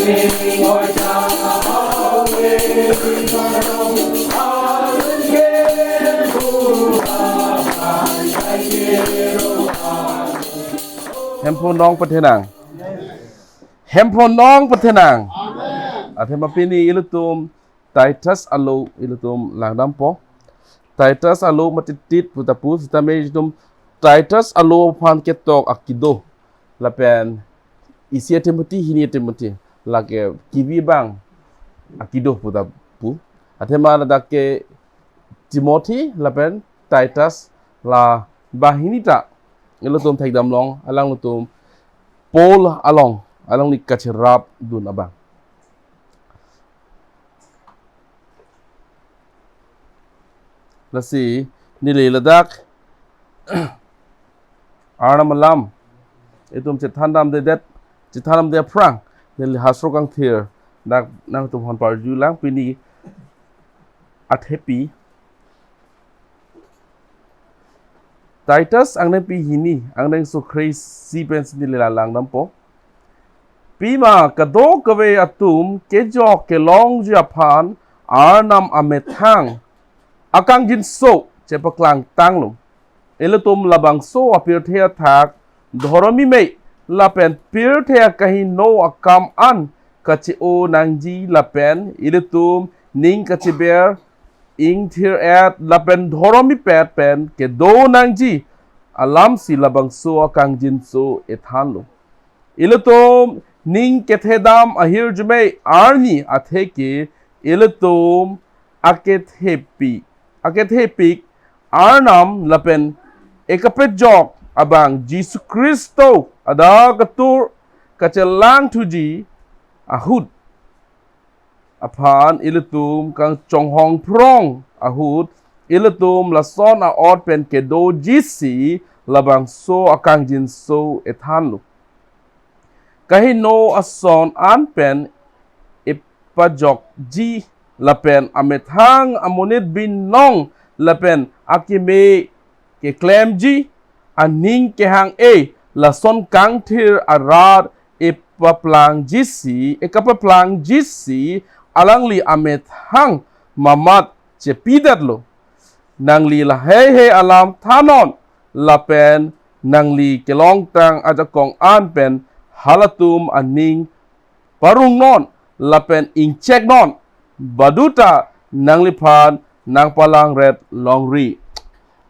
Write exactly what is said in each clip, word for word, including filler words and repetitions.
Hemphu nong pathenang. Hemphu nong pathenang. Athema pini ilitum Titus alo ilitum langdampo. Titus alo matitit puta pu sitame ilitum Titus alo aphan ketok akido. Lapen isi Timothy, hini Timothy, lake kevi abang akido puta pu. Athema ladak ke Timothy lapen Titus la banghini ta ilitum thekdam long, alanglitum Paul along, alangli kacherapdun abang. Lasi neli ladak Arnam alam itum chethandamdedet, chethandamde aphrang neli hastro kangthir dak nangtum aphan parjulang. Pini athepi Titus angdengpi hini, angdengso kre-isi pensi neli langdampo. Pima kadokave atum kejok kelongji aphan Arnam amethang akangjinso chepaklangtanglo. Ilitum labangso apirthe athak, dhoromime lapen pirthe akahingno akam an kache-o nangji lapen ilitum ning kacheber, ingthir-et lapen dhoromipet pen kedo nangji alamsi labangso akangjinso ethanlo. Ilitum ning kethedam ahirjume arni atheke ilitum akethepi, akethepik Arnam lapen ekapejok abang Jisu Khristo adak atur kachelangthuji ahut aphan ilitum kachonghong phrong ahut ilitum lason a-ot pen kedojisi labangso akangjinso ethanlo. Kahingno ason an pen epajokji lapen amethang amonit binong lapen akeme keklemji aning kehang-e lason kangthir arat epaplangji si, ekapaplangji si alangli amethang mamat chepidetlo. Nangli laheihe alam thannon lapen nangli kelongtang ajakong an pen halatum aning parungnon lapen ingcheknon, baduta nangliphan nangpalangret longri.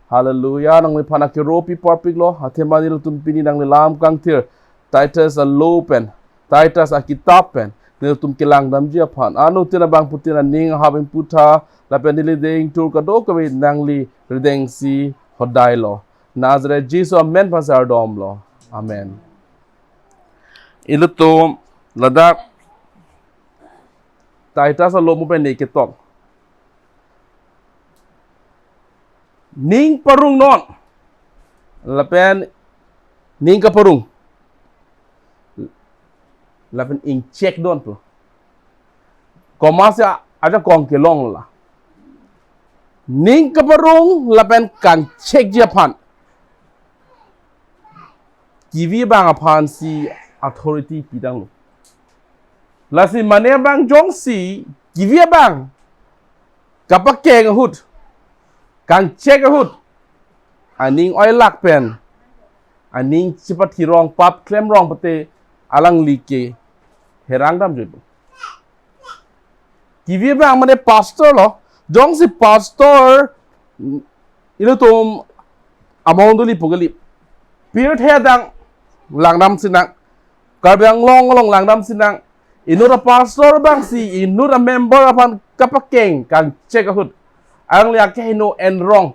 Hallelujah, nangliphan akero pi parpiklo, athema nelitum pini nangli lam kangthir Titus alo pen, Titus akitap pen nelitum kelangdamji aphan. Anuttin abangphutin aning ahap ingputhak lapen neli dengtur kadokave nangli rideng si hodailo. Nazareth Jisu amen aphan si ardomlo. Amen. Ilitum ladak Titus alo mo pen neli ketok. Ning parungnon. Lapen ning kaparung. Lapen ingchekdun pu. Komatsi ajakong kelong la. Ning kaparung lapen kangchekji aphan kevi abang aphansi authority pitanglo. Lasi mane abang jongsi kevi abang kapakeng ahut, kangchek ahut, aning oilak pen, aning chepathirong pap klemrong pute alangli ke herang damjoi pu. Kevi abang mane pastor lo, jongsi pastor, mm, ilitum amondoli pu kali. Pirthe adang langdam sinang, Karbi Anglong along langdam sinang, inut apastor abangsi inut amember aphan kapakeng kangchek ahut alangli akehingno enrong.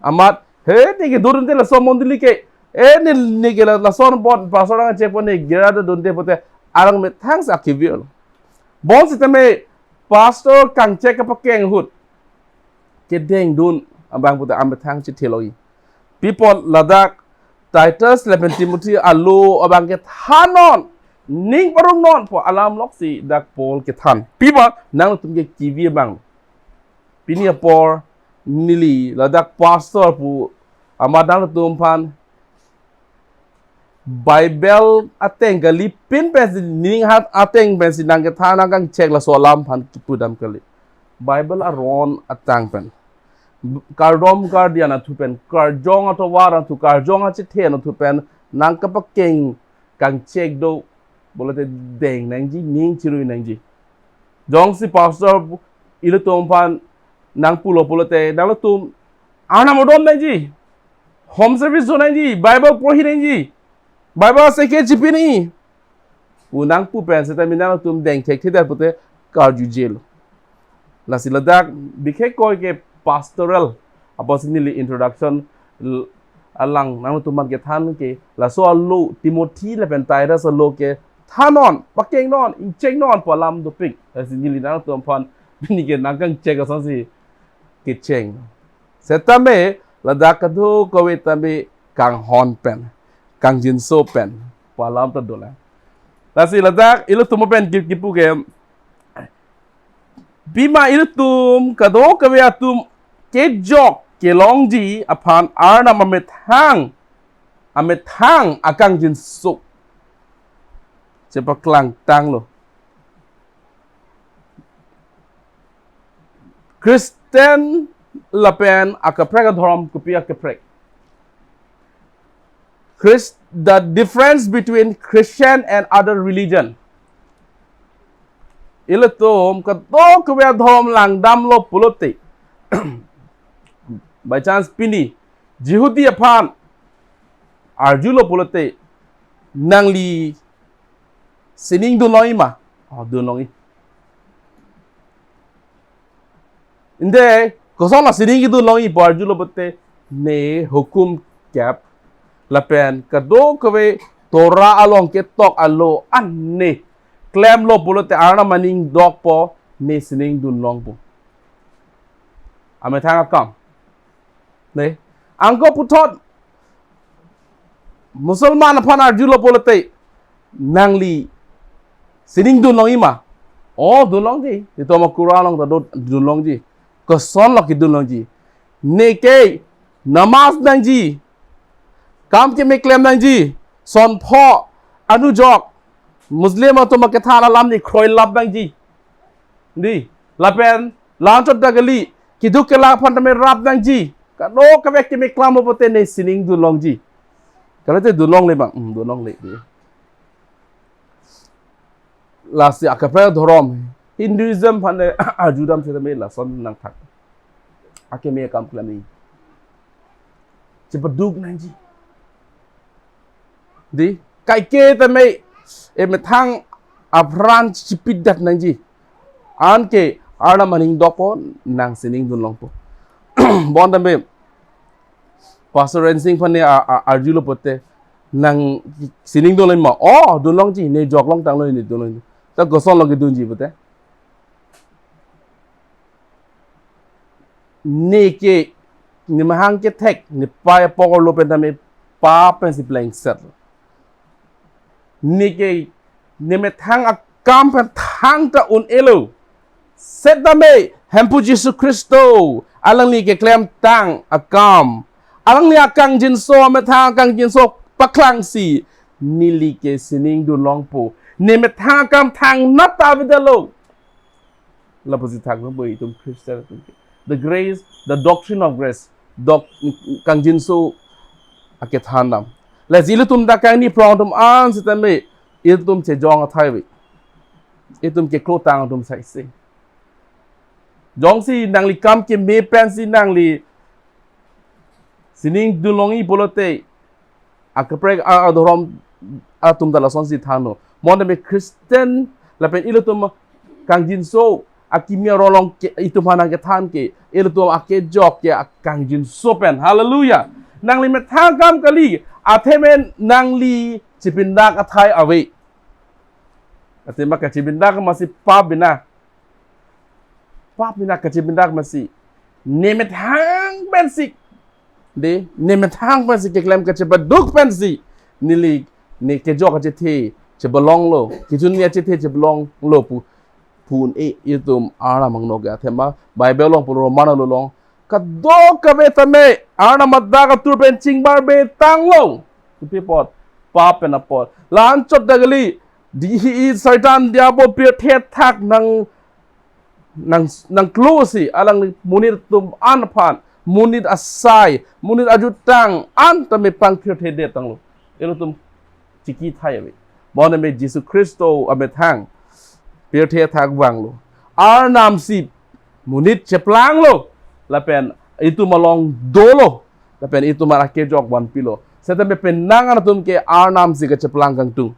Amat, he, neke dodunde laso mondoli ke, eh, ne, neke la, lason bon, pastor angchekpo, ne gera dodunde pute, alang methang si akevir. Bonsitame, pastor kangchek kapakeng ahut kedengdun abang pute amethang chitheloi. Pi apot ladak Titus lapen Timothy alo abang kethannon, ning parungnon pu alam loksi dak Paul kethan. Pi apot nangtum ke kevi abang. Pini apor neli ladak pastor pu amat nangtum aphan Bible ateng kali, pin pensi ning hat ateng pensi nangkethan nangkangchek laso alam aphan kipudam kali. Bible aron ateng pen. Kardom kardi anatthu pen, karjong atovar anatthu, karjong achethe anatthu pen nangkapakeng kangchek do pulote deng nangji, ning chirui nangji. Jongsi pastor ilitum aphan nangpulo pulote, nanglitum Arnam adon nangji, home service do nangji, Bible porhi nangji, Bible aseke chipi nangji pu nangpu pen setame nanglitum deng thekthedet pute karjujelo. Lasi ladak bikhek koi ke pastoral apotsi neli introduction l-, alang nanglitum aphan kethan ke laso alo Timothy lapen Titus alo kethan non, pakeng non, ingcheng non pu alam dopik. Lasi neli nanglitum aphan pini ke nangkangchek asonsi kecheng. Setame ladak kadokave tame kanghon pen, kangjinso pen pu alam ta dolang. Lasi ladak ilitum pen ki-, kipu ke, pima ilitum kadokave atum kejok kelongji aphan Arnam amethang, amethang akangjinso chepaklangtanglo. Christian lapen akaprek adhorom, kopi akaprek? Christ, the difference between Christian and other religion. Ilitum kadokave adhorom langdamlo pulote, by chance pini Jihudi aphan arjulo pulote, nangli sining dunlongji ma? Oh, dunlongji. Ante, kosonlo sining kedunlongji pu arjulo pulote, ne hukum kep lapen kadokave Torah along ketok alo an ne klemlo pulote Arnam aning dokpo, ne sining dunlongpo. Amethang akam. Ne, anke puthot Musalman aphan arjulo pulote, nangli sining dunlongji ma? Oh, dunlongji. Itum Quran along ta do dunlongji. Kosonlo kedunlongji? Neke namaz nangji, kam keme klem nangji, son pho anujok, Muslim atum akethan alam ne kroilap nangji. Dei, lapen la-anchot ta kali, keduk kelak aphan tame rap nangji. Kadokave keme klemlo pulote ne sining dunlongji. Kalite dunlongle bang, hmm, dunlongle. Lasi akaprek adhorom, Hinduism aphan arjudam setame lason nangthak. Akeme akam klemji, chepaduk nangji. Dei, kaike tame emethang apran chipidet nangji. Anke Arnam aning dokpo, nang sining dunlongpo. Bonta tame Pastor Rensing aphan ne a, a, arjulo pulote, nang sining dunlongji ma? Oh, dunlongji, ne jok longtanglo, ne dunlongji. Ta kosonlo kedunji pulote, neke nemahang kethek, nepei apok arlo pen tame pap pensi plengset. Neke nemethang akam pen thangta un-elo. Setame Hemphu Jisu Khristo alangli keklemtang akam, alangli akangjinso, amethang akangjinso paklangsi, neli ke sining dunlongpo. Nemethang akam thangnat ta avedetlo. Lapusi thaknang bo itum Christian atum ke. The grace, the doctrine of grace. Dok, kangjinso akethan dam. Lasi ilitum dak kangni prong atum an setame, ilitum chejong athai ave. Itum keklotang atum saise. Jongsi nangli kam keme pensi nangli sining dunlongji pulote, akaprek a, adhorom atum ta lasonsi thanlo. Bonta tame Christian lapen ilitum kangjinso akimi arong along ke, itum aphan nangkethan ke, ilitum akejok ke akangjinso pen. Hallelujah. Nangli methang akam kali, athema nangli chepindak athai ave. Athema kachepindak amatsi pap bina. Pap bina kachepindak amatsi. Nemethang pensi. Dei, nemethang pensi keklem kachepaduk pensi. Neli, ne kejok achethe chepalonglo, kejun ni achethe chepalonglo pu, pu un-e itum Arnam angno ke. Athema Bible along pu Roman along, kadokave tame Arnam adak atur pen chingbarbe tanglo. Kopi apot? pap pen apor. La-anchot ta kali, di hi i Satan diabol pirthe athak nang nang nangklo si alangli monit atum an aphan, monit asai, monit ajutang an tame pangthirthedet tanglo. Ilitum chiki thai ave. Bonta me Jisu Khristo amethang pirthe athak vanglo. Arnam si monit cheplanglo. Lapen itum along dolo. Lapen itum arak kejok vanpilo. Setame penang an atum ke Arnam si kacheplang kangtung.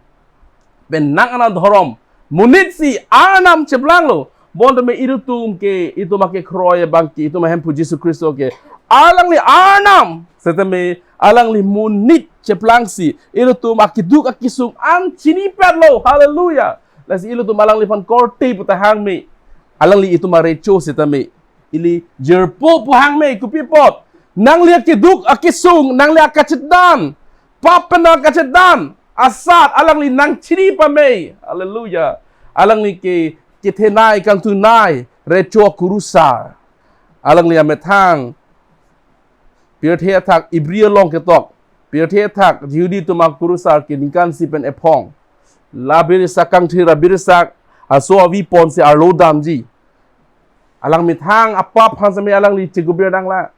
Penang an adhorom, monit si Arnam cheplanglo. Bonta me ilitum ke, itum akekroi abang ke, itum ahemphu Jisu Khristo ke, alangli Arnam, setame alangli monit cheplang si ilitum akeduk akesung an chinipetlo. Hallelujah. Lasi ilitum alangliphan korte pu ta hang me. Alangli itum arecho setame ili jirpo pu hang me, kopi apot? Nangli akeduk akesung, nangli akachedan, pap pen akachedan asat alangli nangchini pame. Hallelujah. Alangli ke kethenei kangthunei recho akurusar. Alangli amethang pirthe athak, Ibri along ketok, pirthe athak Jihudi atum akurusar ke ningkan isi pen ephong. La birsak kangthir abirsak aso avi ponsi arlo damji. Alang methang apap aphan same alangli chegubir nanglang.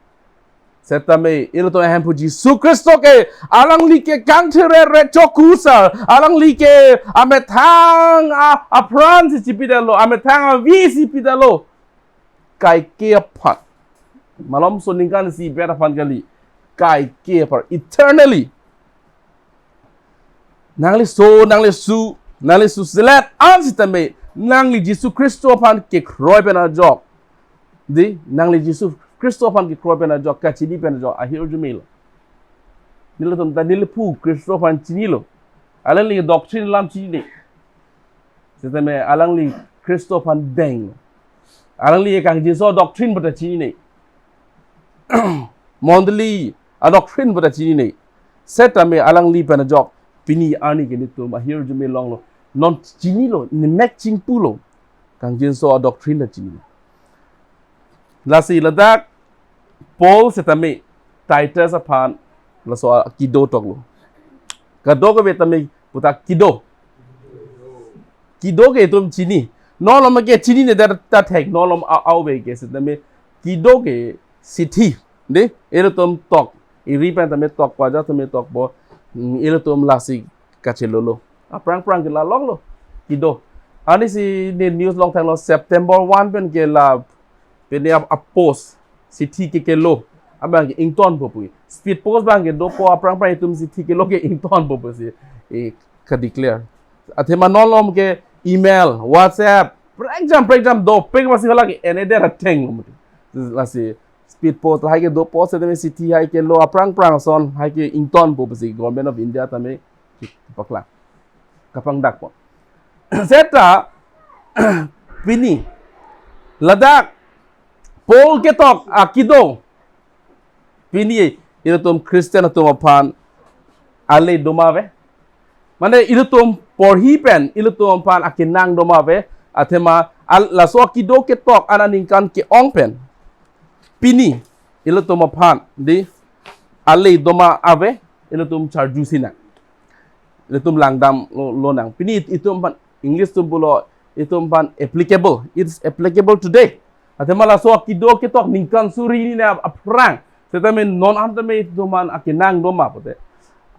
Setame ilitum ahemphu Jisu Khristo ke, alangli ke kangthir recho akurusar, alangli ke amethang a, apran si chipidetlo, amethang avi si pidetlo. Kaike aphan. Malomso ningkan isi bet aphan kali. Kaike aphan. Eternally. Nangli so, nangli su, nangli su selet an sitame, nangli Jisu Khristo aphan kekroi pen ajok. Di, nangli Jisu Khristo aphan kekroi pen ajok, kachini pen ajok, ahirjume lo. Nelitum ta neliphu Khristo aphan chinilo. Alangli doctrine alam chinine. Setame alangli Khristo aphan deng. Alangli kangjinso doctrine pu ta chinine. Mondoli adoctrine pu ta chinine. Setame alangli pen ajok pini arni ke nelitum ahirjume longlo. Non chinilo, nemek chingpulo. Kangjinso adoctrine ta chinilo. Lasi ladak Paul setame Titus aphan laso akido toklo. Kadokave tame pu ta kido. Kido ke itum chini. Non malom ke chinine ta, ta thek, non malom a, ave ke setame kido ke sithi. De, ilitum tok. Iri pen tame tok, paja tame tokpo. Hmm, ilitum lasi kachelolo. Aphrang phrang ke la longlo. Kido. Arnisi ne news long thanglo, September one pen ke la pine ap-, apost sithi ke kelo abang ke ingtonpo pu. Speed post abang ke dopo, aphrang phrang itum sithi kelo ke ingtonpo pusi, eh, ka-declare. Athema non malom ke email, WhatsApp, prekjam prekjam dopik masi hala ke en-edet ateng lo mati. Lasi speed post lahai ke dopo, setame sithi hai kelo, aphrang phrang ason hai ke ingtonpo pusi Government of India tame paklang. Kapangdakpo. Seta pini ladak Paul ketok akido. Pini ilitum Christian atum aphan ale doma ave. Mane ilitum porhi pen ilitum aphan akenang doma ave. Athema al-, laso akido ketok anat ningkan ke-ong pen pini ilitum aphan di ale doma ave, ilitum charju sinang. Ilitum langdam lo, lonang. Pini itum aphan, English atum pulo, itum aphan applicable. It's applicable today. Athema laso akido ketok ningkan suri hini ap-, aphrang. Setame non an tame itum aphan akenang doma pute.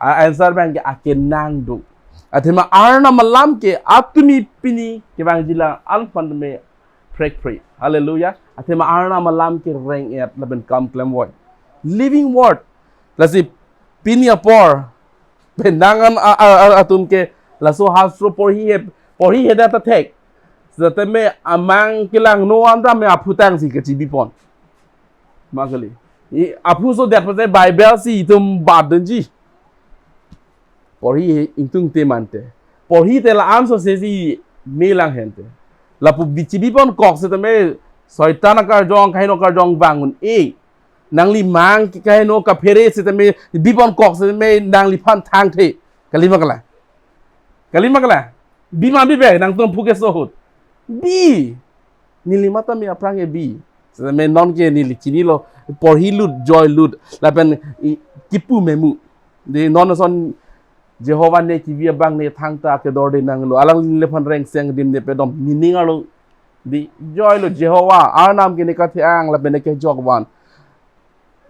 A-, answer abang ke akenang do. Athema Arnam alam ke atumi pini kevangjilang an aphan tame prekpre. Hallelujah. Athema Arnam alam ke reng-et lapen kam klemvoi. Living word. Lasi pini apor penang an a, a, a, atum ke laso hastro porhi he, porhi he data thek. Setame amang kelang no anta me aphu tang si kachibipon. Ma kali. I aphu so det pate Bible si itum bat dunji. Porhi ingtungte mante. Porhi te la-an so se si melang hente. Lapu bichibipon kok setame Soitan akarjong, kaheno akarjong vang un-e. Nangli mang ke kaheno kaphere setame bipon kok setame nangliphan thangthe. Kalima kala. Kalima kala. Bima bibe nangtum phu keso ahut. Bi. Neli matha me aphrang ke bi. Setame non ke neli chinilo, porhi lut, joi lut, lapen i, kipu memu. Di non ason Jehovah ne kevi abang ne thangta kedorde nanglo. Alangliphan rengseng adim ne pedom, nening arlo. Dei, joilo Jehovah, Arnam ke ne kathe-ang lapen ne kejok van.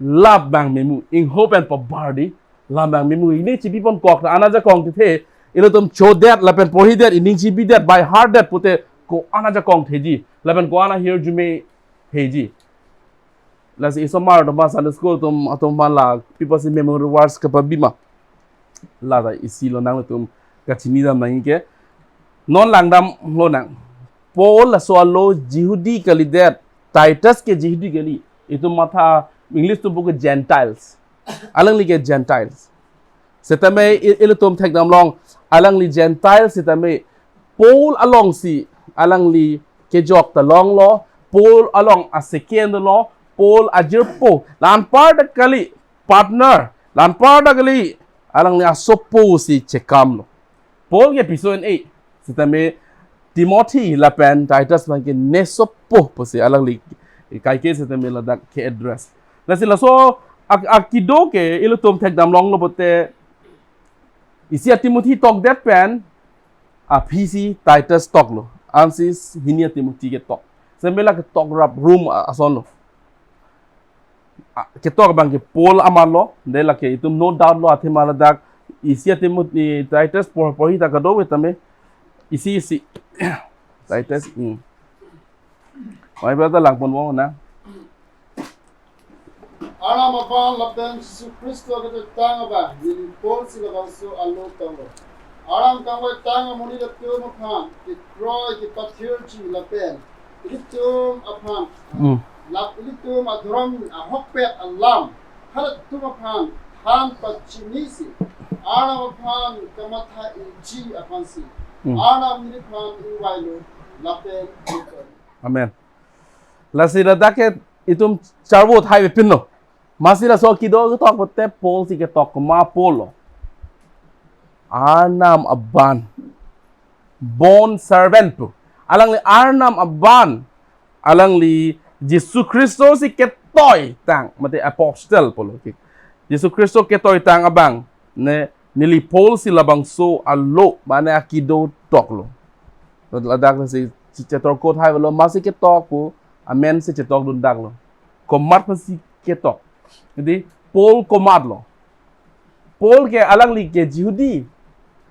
Lap abang memu, ingho pen pabar dei, lap abang memu, ili chibipon kok, ana ajakong tithe, ilitum chodet lapen porhidet, ining chibidet, by heart det pute, ko-an ajakong theji, lapen ko-an ahirjume theji. Lasi isomar atum aphan, Sunday school atum, atum aphan la, pi pusi memory verse kapabima. Lata isi lonang, ilitum kachinidam nangji ke. Non langdam lonang. Paul laso alo Jihudi kalidet, Titus ke Jihudi kali. Itum matha English atum pu ke Gentiles. Alangli ke Gentiles. Setame i-, ilitum thekdam long, alangli Gentiles setame Paul alongsi alangli kejok ta longlo, Paul along aseke lo, Paul ajirpo, la-anparta kali, partner, la-anparta kali, alangli asopo si chekamlo. Paul ke piso en-e, setame Timothy lapen Titus aphan ke nesopo pusi alangli kaike setame ladak ke-address. Lasi laso ak-, akido ke ilitum thekdam longlo pute, isi a-Timothy tokdet pen, aphi si Titus toklo. Ansi hini a-Timothy ketok. Setame la ketok rap room a-, asonlo. A, ketok abang ke Paul amarlo, dei lake itum no doubt lo, athema ladak isi a-Timothy, Titus por, porhi ta kadokave tame, isi isi. Titus, hmm. Oi, brother, langpon mo na. Arnam abang lapen Jisu Khristo aketoitang abang, neli Paul si labangso alo tanglo. Arnam kangvaitang amonit atum aphan, kekroi kepathirji lapen ilitum aphan, Hmm. lap ilitum adhorom ahokpet alam, halatum aphan than pachinisi, Arnam aphan kamatha ingji aphansi, Hmm. Arnam neliphan ingvailo lapen ingkoi. Amen. Lasi ladak ke itum charvo thai pinlo. Amatsi laso akido ketok pute Paul si ketok, komat Paul lo? Arnam aban. Bond servant pu. Alangli Arnam aban. Alangli Jisu Khristo si ketoitang, mate apostle pulo. Jisu Khristo ketoitang abang, ne, neli Paul si labangso alo, mane akido toklo. Ladak si, si chetor kot hai lo, amatsi ketok pu, amen si chetokdun daklo. Komat aphansi ketok. Jadi, Paul komatlo? Paul ke alangli ke Jihudi.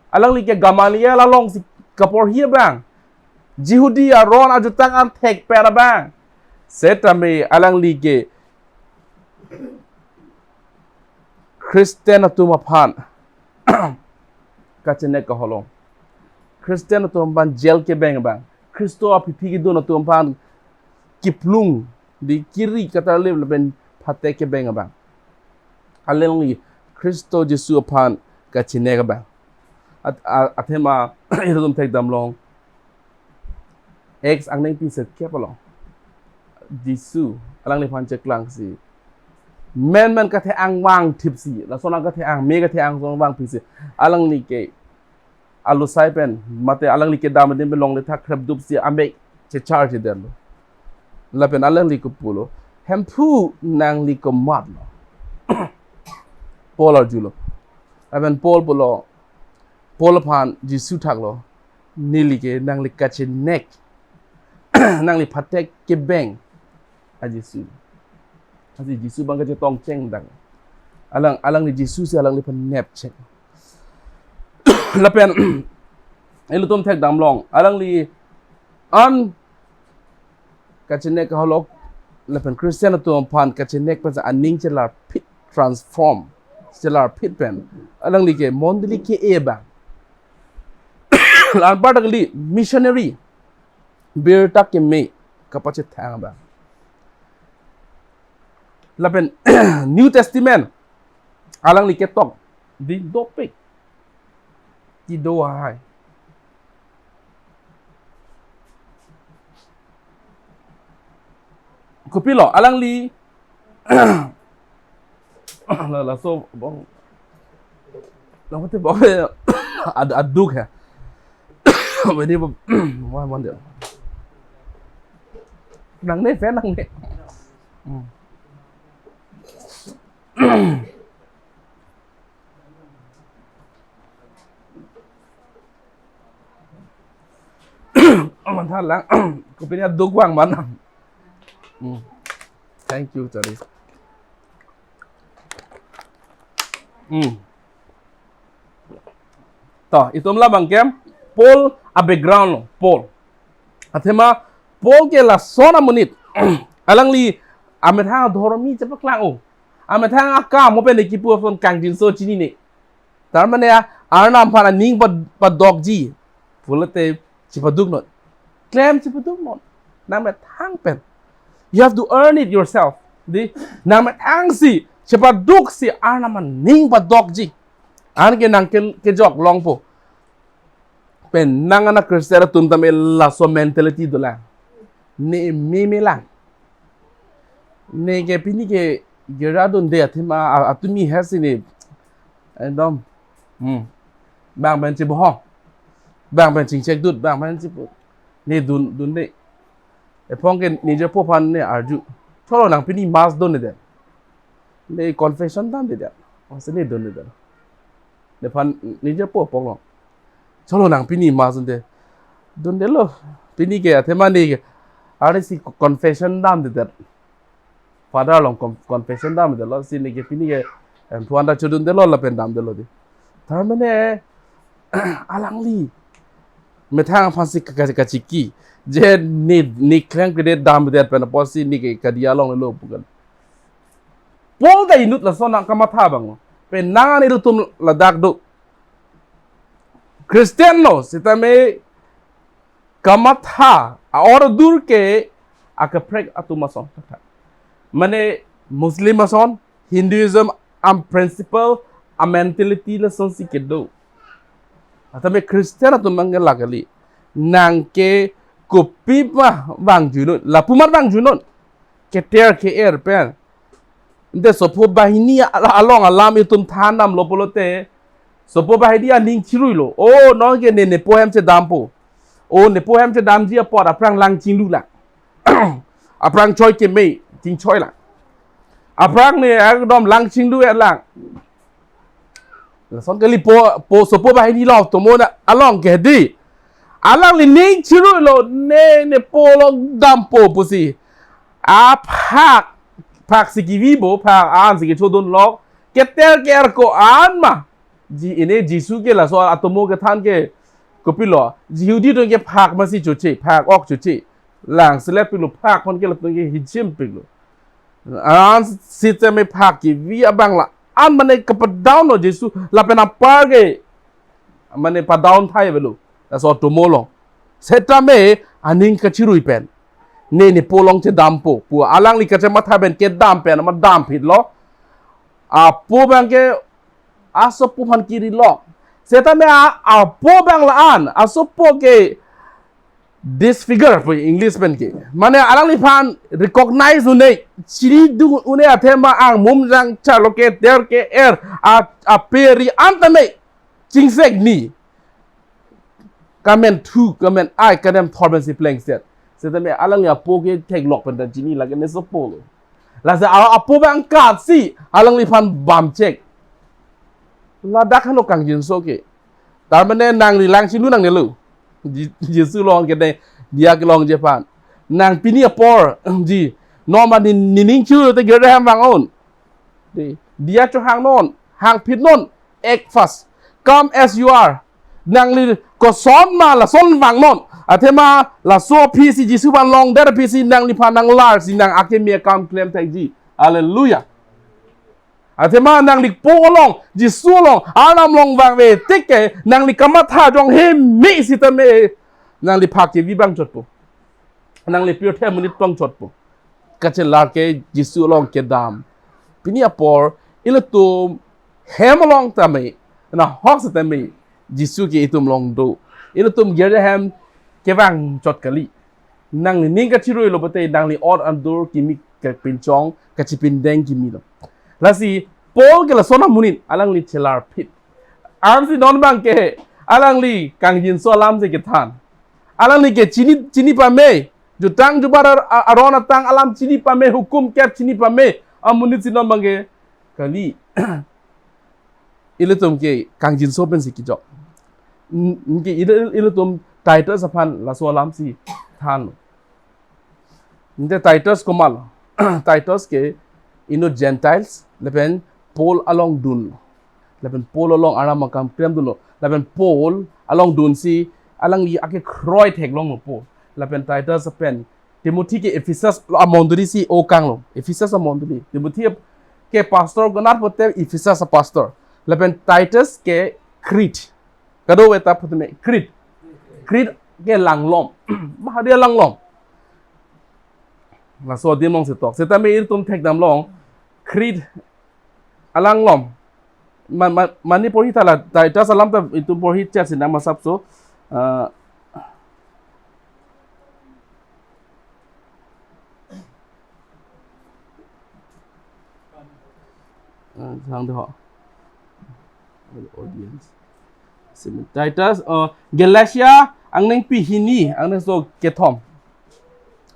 Alangli ke Gamaliel alongsi kaporhi abang. Jihudi aron ajutang an thekpet abang. Setame alangli ke Christian atum aphan kachenek kaholo. Christian atum aphan jail kebeng abang. Khristo aphi aphi kedun atum aphan kiplung, dei, kiri katarlip lapen phatek kebeng abang. Alangli Khristo Jisu aphan kachenek abang. At-, a-, athema ilitum thekdam long. Acts angdengpi serkep along, Jisu alangliphan cheklangsi, menmen kathe-ang vangthipsi, lason akathe-ang, me kathe-ang ason vangphisi, alangli ke alusai pen, mate alangli kedam adim pen longle thak khrepdupsi, amek chechar chedetlo. Lapen alangli kopulo, Hemphu, nangli komatlo? Paul arjulo. Lapen Paul pulo, Paul aphan Jisu thaklo, neli ke nangli kachenek, nangli phatek kebeng a Jisu. Amatsi Jisu abang kachetongcheng dak. Alang, alangli Jisu si alangliphan nepchek. Lapen ilitum thekdam long, alangli an kachenek kaholo lapen Christian atum aphan kachenek pen aning chelarphit, transform, chelarphit pen alangli ke mondoli ke-e abang. La-anparta kali, missionary, birta keme kapachethang abang. Lapen New Testament alangli ketok, dei, dopik. Kido hai. Kopilo, alangli, la, laso abang, la mate abang, ad-, aduk he. Bedi abang, wah, mandi. Nangne, fan nangne. Hmm. Tha lang, kopine aduk vang man. Hmm. Thank you, Charlie. Hmm. To, itum labang ke Paul a-background lo, Paul. Athema Paul ke lason amonit. Alangli amethang adhormi chepaklang o. Amethang akam mo pen kipu ason kangjinso chinine. Tar mane a, Arnam aphan aning pad-, padokji pulote chepaduk non. Klem chepaduk non. Nangmethang pen. You have to earn it yourself. Di, nangmethang si, chepaduk si Arnam aning padokji. Anke nang ke, kejok longpo. Pen nang ana Christian atum tame laso mentality dolang. Ne meme lang. Ne ke pini ke girja dunde athema, a, atumi hasi ne. Ekdom. Hmm. Bang pen chebohong. Bang pen chingchek dut, bang pen chipu. Ne dun, dunde. Ephong ke nije po aphan ne arju. Cholo nang pini mass dunde. Ne confession damde. Masa ne dunde. Nephan nije po apot lo. Cholo nang pini mass dunde. Dundelo. Pini ke athema ne ke. Are si confession damde. Father along con-, confession damdelo, si ne ke pini ke, em, phu anta chodundelo lapen damdelo di. Tar mane, alangli methang aphan si ka-, ka-, kachiki. Je ne, ne klem kede damdet pen apotsi ne ke kadiya longlo pu kan. Paul ta inut lason nangkamatha abang lo. Pen nang ani ilitum ladak do. Christian lo, sitame kamatha, a-order ke akaprek atum ason. Mane Muslim ason, Hinduism a-principle, a-mentality lason si kedo. Atame Christian atum abang ke la kali. Nang ke kopi ma vangjunon, lapu mat vangjunon. Keter ke-er pen. Ante sopo banghini al-, along alam itum than damlo pulote. Sopo banghini aning chiruilo. O, non ke ne nepo hem chedampo. O, nepo hem chedamji apot aphrang lang chinglu lang. Aphrang choi keme, chingchoi lang. Aphrang ne ekdom lang chinglu lang. Lason kali po, po sopo banghini lo atomo na along ke di. Alangli ning chiruilo ne nepo along dampo pusi. Aphak, phak si kevi bo, phak an si kechodun lo. Keter ke-er ko-an ma. Ji, ine Jisu ke laso atomo kethan ke kopilo. Jihudi atum ke phak masi choche, phak ok choche. Lang selet pilo, phak aphan ke latum ke hichim pilo. An sitame phak kevi abang la-an mane kapadown lo Jisu lapen apar ke mane padown thai avelo. Laso atomo lo. Setame aning kachirui pen. Ne nepo along chedampo. Pu alangli kachematha pen kedam pen amat damphit lo. Apo abang ke asopo aphan kiri lo. Setame a, apo abang la-an. Asopo ke disfigure pu English pen ke. Mane alangliphan recognize un-e, chinidun un-e athema angmum jang chalo keter ke-er a, aperi an tame chingsek ni. Kamen thu, kamen ai, kanem thor pen si plengset. Setame alangli apo ke theklok pen ta chini lake ne sopo lo. Lasi a, apo abang kat si alangliphan bamchek. Ladak hano kangjinso ke. Tar mane nangli lang chinglu nangnelo. Ji-, Jisu along ke ne diya kelongji aphan. Nang pini apor, ji, non ma ne, ne ning chirui te girja hem vang-un. Di, diya chohang non, hangphit non, act first. Come as you are. Nangli koson ma lason vang non. Athema laso aphi si Jisu aphan longdet aphi si nangliphan nanglar si nang akeme akam klem thekji. Hallelujah. Athema nangli po along, Jisu along, Arnam along vangve tik ke, nangli kamatha jong heme sitame, nangli phak kevi abang chotpo. Nangli pirthe amonit abang chotpo. Kachelar ke Jisu along kedam. Pini apor, ilitum hem along tame, nahok sitame, Jisu ke itum along do. Ilitum girja hem kevang chot kali. Nangli ning kachiruilo pulote nangli ot adur kimi kepinchong, kachipindeng kimi lo. Lasi Paul ke lason amonit, alangli chelarphit. Ansi non abang ke, alangli kangjinso alam si kethan. Alangli ke chini, chini pame, jutang jubat ar-, a-, aron atang alam chini pame, hukum kep chini pame, amonit si non abang ke kali. Ilitum ke kangjinso pen si kejok. N-, n-, ke ili-, ilitum Titus aphan laso alam si than. Ante Titus komat lo? Titus ke inut Gentiles lapen Paul along dun lo. Lapen Paul along aram akam klem dun lo. Lapen Paul along dun si alangli akekroi theklong lo Paul. Lapen Titus pen Timothy ke Ephesus lo amondoli si okang lo. Ephesus amondoli. Timothy ke pastor gonar pote Ephesus a pastor. Lapen Titus ke Crete. Kadokave ta putme Crete. Crete ke langlom. Bahari langlom. Laso adim along si tok. Setame ilitum thekdam long. Crete alanglom. Ma, ma, mane porhi thala Titus alam ta itum porhi chot si nang masap so. Ah, ah, sang de ho. Audience. Titus, uh, Galatia angnengpi hini, angnengso kethom.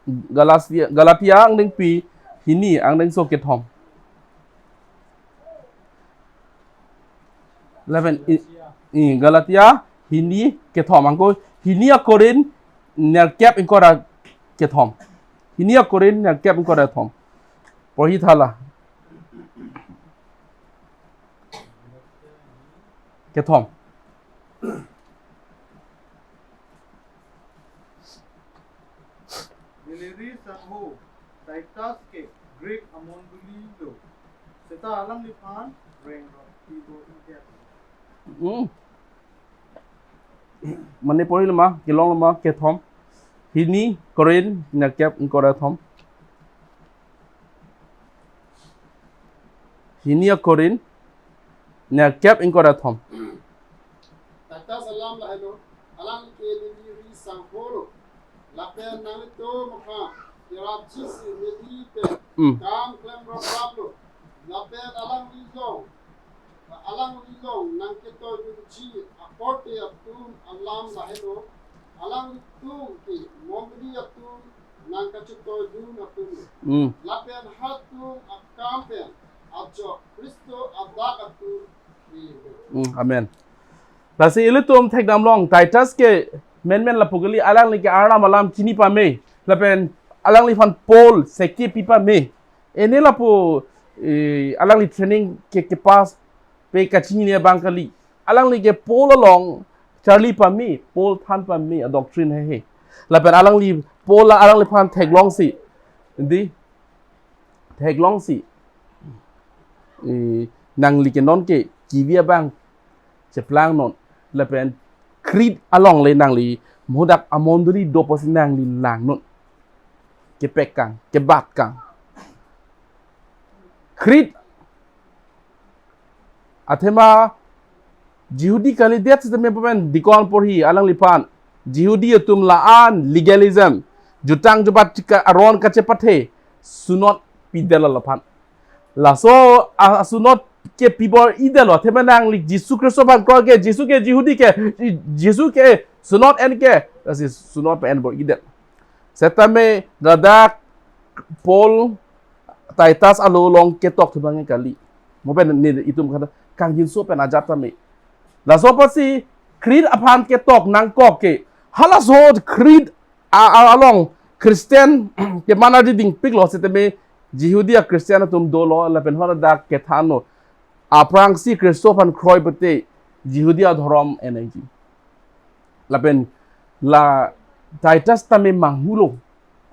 Galatia, Galatia angnengpi hini, angnengso kethom. Eleven, i, i, Galatia hini kethom. Anke hini a Corinth nerkep ingkoi ra kethom. Hini a Corinth nerkep ingkoi ra kethom. Porhi thala. Kethom. Neli ri sangho Titus ke Greek amondoli lo. Seta alangliphan reng rok pibo india. Hmm. Mane porhi lama, kelong lama, kethom. Hini Corinth nerkep ingkoi ra kethom. Hini a Corinth nerkep ingkoi ra kethom. Titus alam lahelo, alang ke neli ri sangho lo. Lapen nanglitum aphan kerapji si neli pen Hmm. kam klem rap rap lo. Lapen alanglilong, alanglilong nangketoi dunji akorte atum alam lahelo. Alanglitum ke mondoli atum nangkachetoi dun atum lo. Hmm. Lapen hatum akam pen ajok Khristo adak atum ke lo. Hmm, amen. Lasi ilitum thekdam long, Titus ke menmen lapu kali, alangli ke Arnam alam chini pame. Lapen alangliphan Paul seki pi pame. Ene lapu, eh, alangli training ke, ke pass pe kachinine abang kali. Alangli ke Paul along charli pame, Paul than pame a doctrine hehe. Lapen alangli Paul la alangliphan theklong si. Di? Theklong si. Eh, nangli ke non ke kivi abang cheplang non. Lapen Crete along le nangli mudak amondoli do pusi nangli lang non. Kepek kang, kebat kang. Crete athema Jihudi kalidet sitame pamen dikon porhi alangliphan. Jihudi atum la-an legalism. Jutang jubat chika aron kachepathe. Synod pidetlo laphan. Laso a, a synod ke pibor-idetlo. Athema nangli Jisu Khristo aphan kroi ke, Jisu ke Jihudi ke, Jisu ke synod en ke. Lasi synod pen bor-idet. Setame ladak Paul Titus alo along ketok thu abang kali. Mo pen ne itum kata kangjinso pen ajat tame. Laso apotsi Crete aphan ketok nangkok ke. Halaso Crete a, a, along Christian ke mana di dingpiklo setame Jihudi a Christian atum dolo lapen haladak kethanlo. Aphrangsi Khristo aphan kroi pute Jihudi adhorom enangji. Lapen la Titus tame manghulo.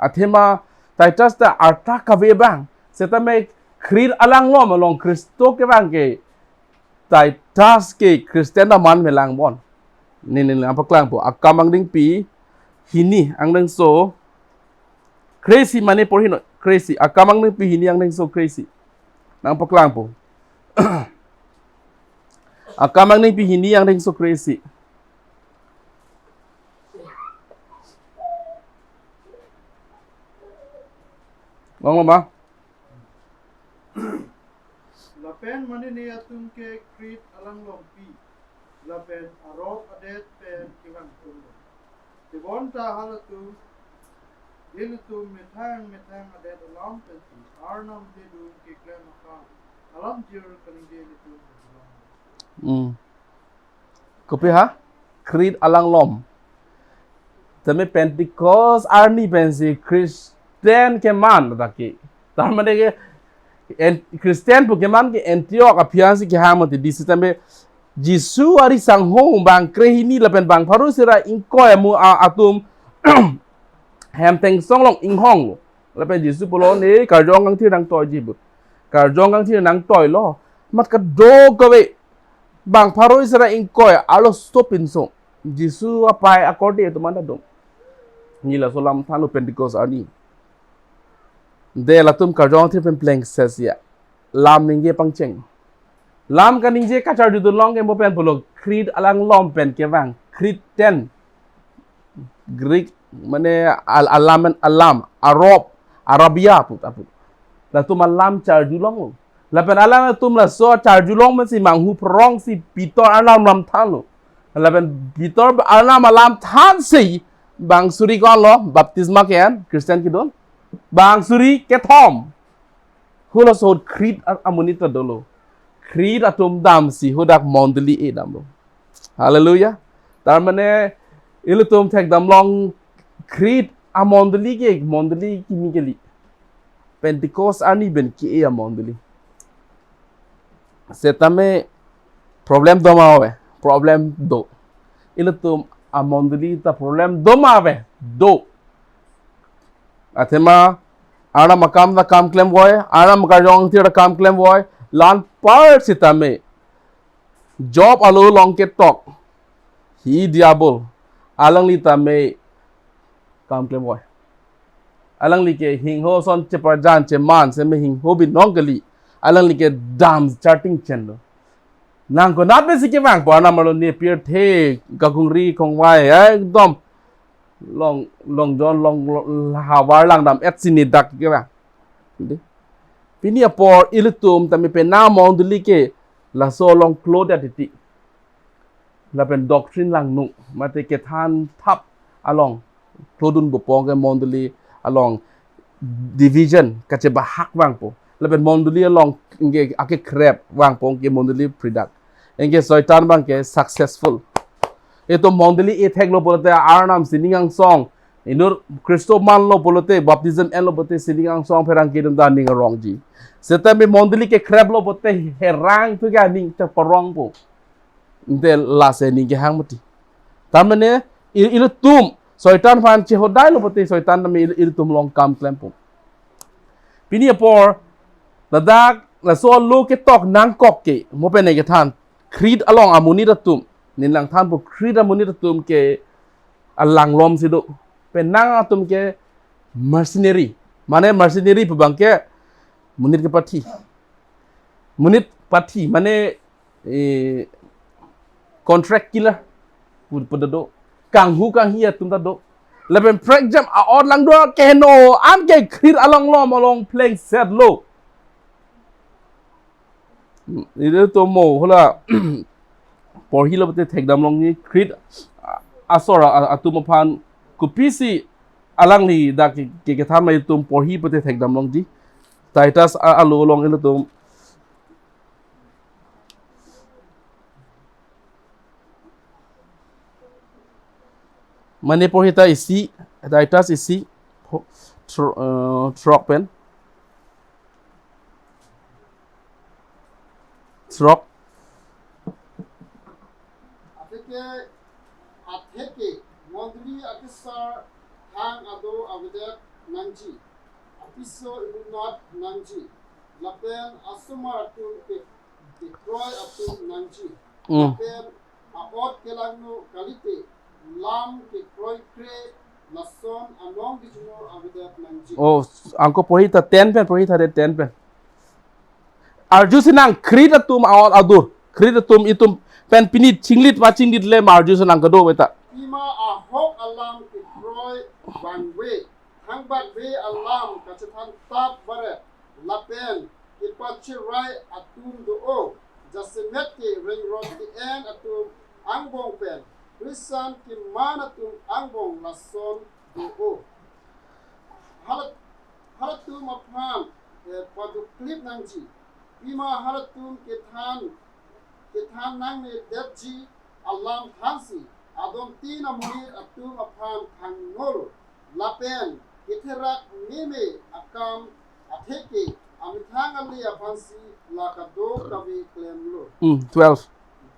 Athema Titus ta arta kave abang. Setame Crete alanglom along Khristo kevang ke Titus ke Christian ta man melang bon. Nini nangpaklangpo. Akam angdengpi hini angdengso kre-isi mane porhi non kre-isi. Akam angdengpi hini angdengso kre-isi. Nangpaklangpo. Akam angdengpi hini angdengso kre-isi. Longlo ma? Lapen manini atum ke Crete alanglompi. Lapen arok adet pen kevang atum lo. Tebonta halatum, ilitum methang methang adet alam pensi Arnam te dun keklem akam alamjir kaningje ilitum. Hmm. Kopi ha? Crete alanglom. Tame Pentecost arni pensi Christian keman lake. Tarmane ke en, Christian pu keman ke Antioch aphi ansi kehang mati di sitame Jisu ari sanghong bang krehini lapen bang pharo sira ingkoi amu a-, atum hem thengsong along inghong lo. Lapen Jisu pulo ne karjong kangthir nangtoiji pu. Karjong kangthir nangtoilo. Mat kadokave bang pharo sira ingkoi arloso pinso. Jisu apai akorte atum anta dong. Nila so lam thanlo Pentecost arni. De latum karjong kangthir pen plengset ya. Lam ningje pangcheng. Lam kaningje kacharjudun long ke mo pen pulo Crete alanglom pen kevang. Crete ten. Greek mane al-, alam, alam, Arab, Arabia pu, apu. Latum alam charjulong. Lapen alanglitum laso charjulong pensi manghu phrongsi Peter arnam lam thanlo. Lapen Peter arnam alam thansi bang suri ko-anlo baptisma ke-en Christian kedun. Bang suri kethom. Halaso ahut Crete a-, amonit ta dolo. Crete atum damsi hadak mondoli e damlo. Hallelujah. Tarmane ilitum thekdam long Crete amondoli ke mondoli kimi kali. Pentecost arni pen ke-e amondoli. Setame problem do ma ave, problem do. Ilitum amondoli ta problem do ma ave, do. Athema arnam akam ta kam klemvoi, arnam karjong kangthir ta kam klemvoi, la-anpar sitame Job alo along ketok hi diabol, alangli tame kam klemvoi. Alangli ke hingho ason cheparjan cheman seme hingho binong kali. Alangli ke dam charting chenlo. Nang konat pensi kevang pu arnam arlo ne pirthe kakungri kongvai ekdom long, long jon long, long havar langdam etsi ne dak kevang. Di. Pini apor ilitum tame penang mondoli ke laso along klode titi. Lapen doctrine langno mate kethan thap along klodun bopong ke mondoli along division kachebahak vangpo. Lapen mondoli along anke akekrep vangpo ke mondoli phridak. Anke Soitan abang ke successful. Itum mondoli ethek lo pulote arnam sining angsong. Inut Khristo manlo pulote baptism enlo pulote sining angsong pherangke atum ta aning arongji. Setame mondoli kekrep lo pulote herang tu ke aning cheparongpo. Ante lasi aning kehang mati. Tarmane il-, ilitum Soitan aphan chehodai lo pulote Soitan tame il-, ilitum along kam klempo. Pini apor ladak laso alo ketok nangkok ke mo pen ne kethan Crete along amonit atum, ne nangthanpo Crete amonit atum ke alanglom si do. Penang atum ke mercenary. Mane mercenary pu abang ke monit kepathi. Monit pathi mane, eh, contract killer pu, pu ta do. Kanghu kanghi atum ta do. Lapen prekjam a-ot langdo keheno an ke Crete alanglom along plengset lo. Ilitum mo hala porhi lo pulote thekdam longji Crete asor a-, atum aphan kopisi alangli dak ke, ke, kethan ma itum porhi pulote thekdam longji. Titus a-, alo along ilitum mane porhi ta isi, Titus isi, pho-, thr-, eh, throk pen. Throk. Atheke, atheke, mondoli akesar thang ado avedet nangji. Apiso inutnat nangji. Lapen asomar atum ke, kekroi atum nangji. Mm. Lapen a-ot kelangno kalite, lam kekroikre lason anong kejunor avedet nangji. Oh, anke porhi ta ten pen, porhi ta de ten pen. Arjusi nang Crete atum a-ot adur. Crete atum itum pen pini chinglit ma chinglit le ma arjusi nang kedo beta. Pima ahok alam kekroi vangve. Thangbak ve alam kachethan tap varet. Lapen kepachirai atum do-o. Jasemet ke rengrot ke-en atum angbong pen. Khristan keman atum angbong lason do-o. Halat, halatum aphan, eh, paduklip nangji. Pima halatum kethan, kethan nangnedetji alam thansi. adontin amonit atum aphan thangnolo, lapen ketherak meme akam atheke amethang ale aphansi la kadokave klemlo. Hmm, twelve.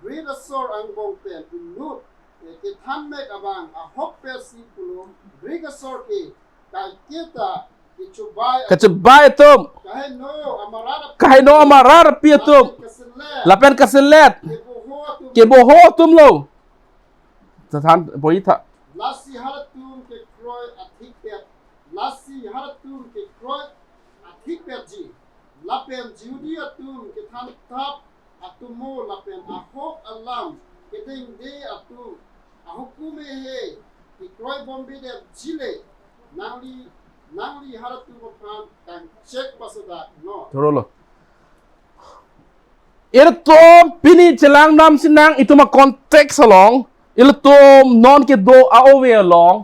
Greek asor angbong pen inut, eh, kethan mek abang ahokpet si pulo, Greek asor ke kaiketa kechobai Kachobai atum. Kaheno amarat Kaheno amarat api atum. Kaselet. Lapen kaselet. Keboho atum. Keboho atumlo. Than pori tha. Lasi halatum kekroi athikpet. Lasi halatum kekroi athikpetji. Lapen Jihudi atum kethan thap atummo lapen ahok alam kedengde atum ahukum he kekroi bombedetji le. Nangli, nangli halatum aphan kangchek pasodak non. Thorolo. Ilitum pini chelang nam sinang itum a-context along. Ilitum non kedo a-ove along.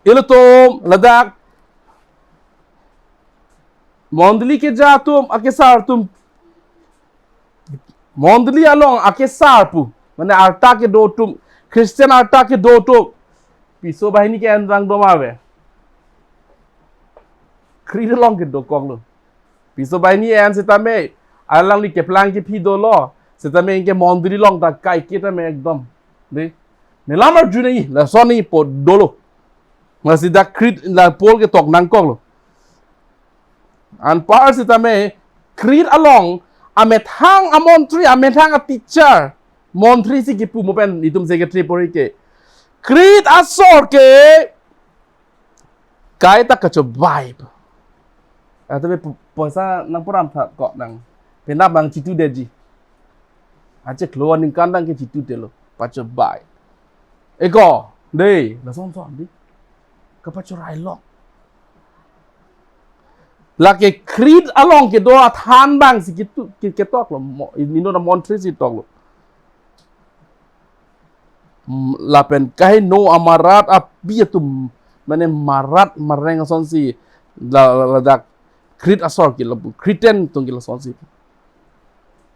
Ilitum ladak mondoli keja atum, akesar atum. Mondoli along akesar pu. Mane arta kedo atum. Christian arta kedo atum. Piso banghini ke-en vang doma ave. Creed along kedokoklo. Piso banghini en setame, alangli keplang kephi dolo, setame anke mondoli along ta kaiketa me ekdom. Dei. Nelam arju nangji, lason nangjipo dolo. Masi dak Creed la Paul ketok nangkoklo. Anpar setame Creed along amethang amontri, amethang a-teacher, montri si kipu mo pen itum secretary pori ke. Creed asor ke kaita kachobai. Atame po-, poisa nangparam tha ko nang. Penap nangchitudetji. Achiklo aningkan nang kechitudetlo. Pachobai. Eko, dei, lason son dei. Kapachorailok. Lake Creed along kedo athan abang si kitu, ki-, ketoklo. Mo-, inut amontri si toklo. Mm, lapen kaheno amarat api atum, mane marat mareng asonsi la, la, ladak Creed asor ke lapu, Cretan atum ke lasonsi.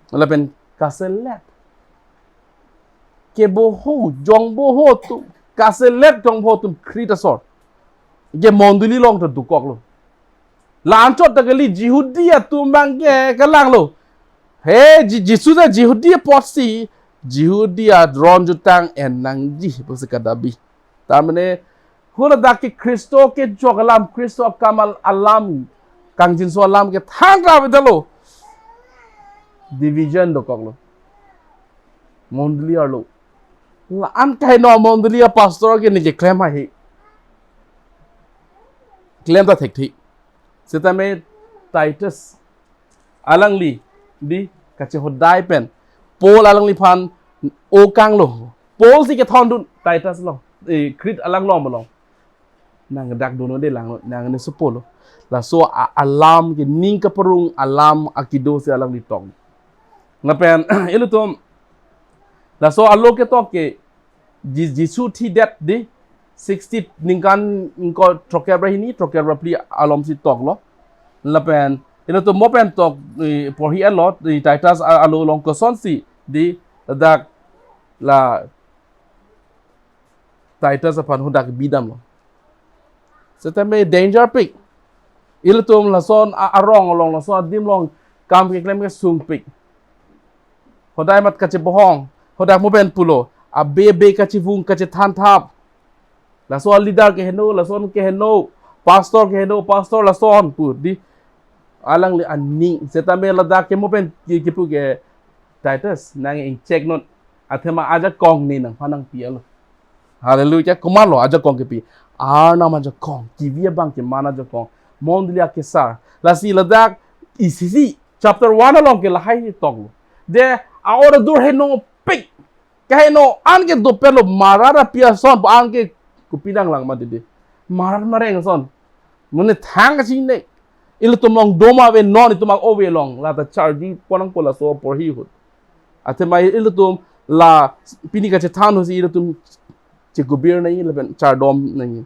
Lapen kaselet. Keboho, jongboho atum, kaselet jongboho atum Creed asor. Ke mondoli along ta dokoklo. La anchot ta kali Jihudi atum abang ke kelanglo. He, Ji-, Jisu ta Jihudi apotsi, Jihudi aron jutang en nangji pusi kadabi. Tamane, huladak ke Khristo kejok alam, Khristo akam al-, alam, kangjinso alam kethan ra avedetlo. Division dokoklo. Mondoli arlo. La-an kaheno mondoli apastor ke neke klem ahi. Klem ta thekthe. Setame Titus alangli dei kachehodai pen Paul alangliphan okanglo. Paul si kethondun Titus along, eh, Creed alanglong along. Nang dak dono de lang, nang ne supolo. Laso a-, alam ke ning kaparong alam akedo si alangli tong. Lapen, ilitum, laso alo ketok ke, Ji-, Jisu thidet dei, sixty ningkan ingkoi throkkep ra hini, throkkep ra phli alom si toklo. Lapen, ilitum mo pen tok, eh, porhi-etlo, eh, Titus a-, alo along kosonsi, dei, ladak, la, Titus aphan hadak bidamlo. Setame danger pik. Ilitum lason a-, arong along, lason adim along kam keklem kesung pik. Hodai mat kachebohong, hadak mo pen pulo, abe be kachevung kachethan thap. Laso a-leader keheno, lason keheno, pastor keheno, pastor lason pu dei. Alangli aning, setame ladak ke mo pen ki-, kipu ke Titus, nang ingchek non. Athema ajakong ne nangphan nangpi-etlo. Hallelujah. Komatlo ajakong kipi? Arnam ajakong. Kevi abang keman ajakong. Mondoli akesar. Lasi ladak isi isi chapter one along ke lahai toklo. Dei, a-order dur henopik. Kaheno an ke dopetlo, marat api ason pa an ke kopi nanglang ma dei. Marat mareng ason. Mane thang kachine. Ilitum along doma ave non itum a-ove along. Lata charji pon nangpo laso porhi ahut. Athema ilitum la pini kachethan ahutsi ilitum chegubir nangji lapen chardom nangji.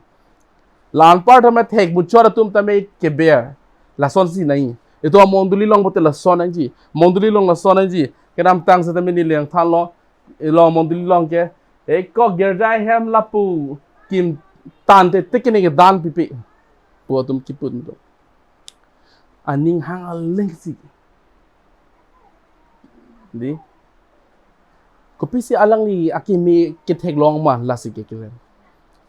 La anpar tame thek muchot atum tame keber. Lasonsi nangji. Itum amondoli along pulote lason nangji. Mondoli along lason nangji. Kedamtang setame neli nangthanlo. Ilo mondoli along ke Eko girja ahem lapu kim tangte tekene ke dan pipe pu atum kipun do. Aning hang alengsi. Di. Kopisi alangli akimi ketheklong ma lasi keklem.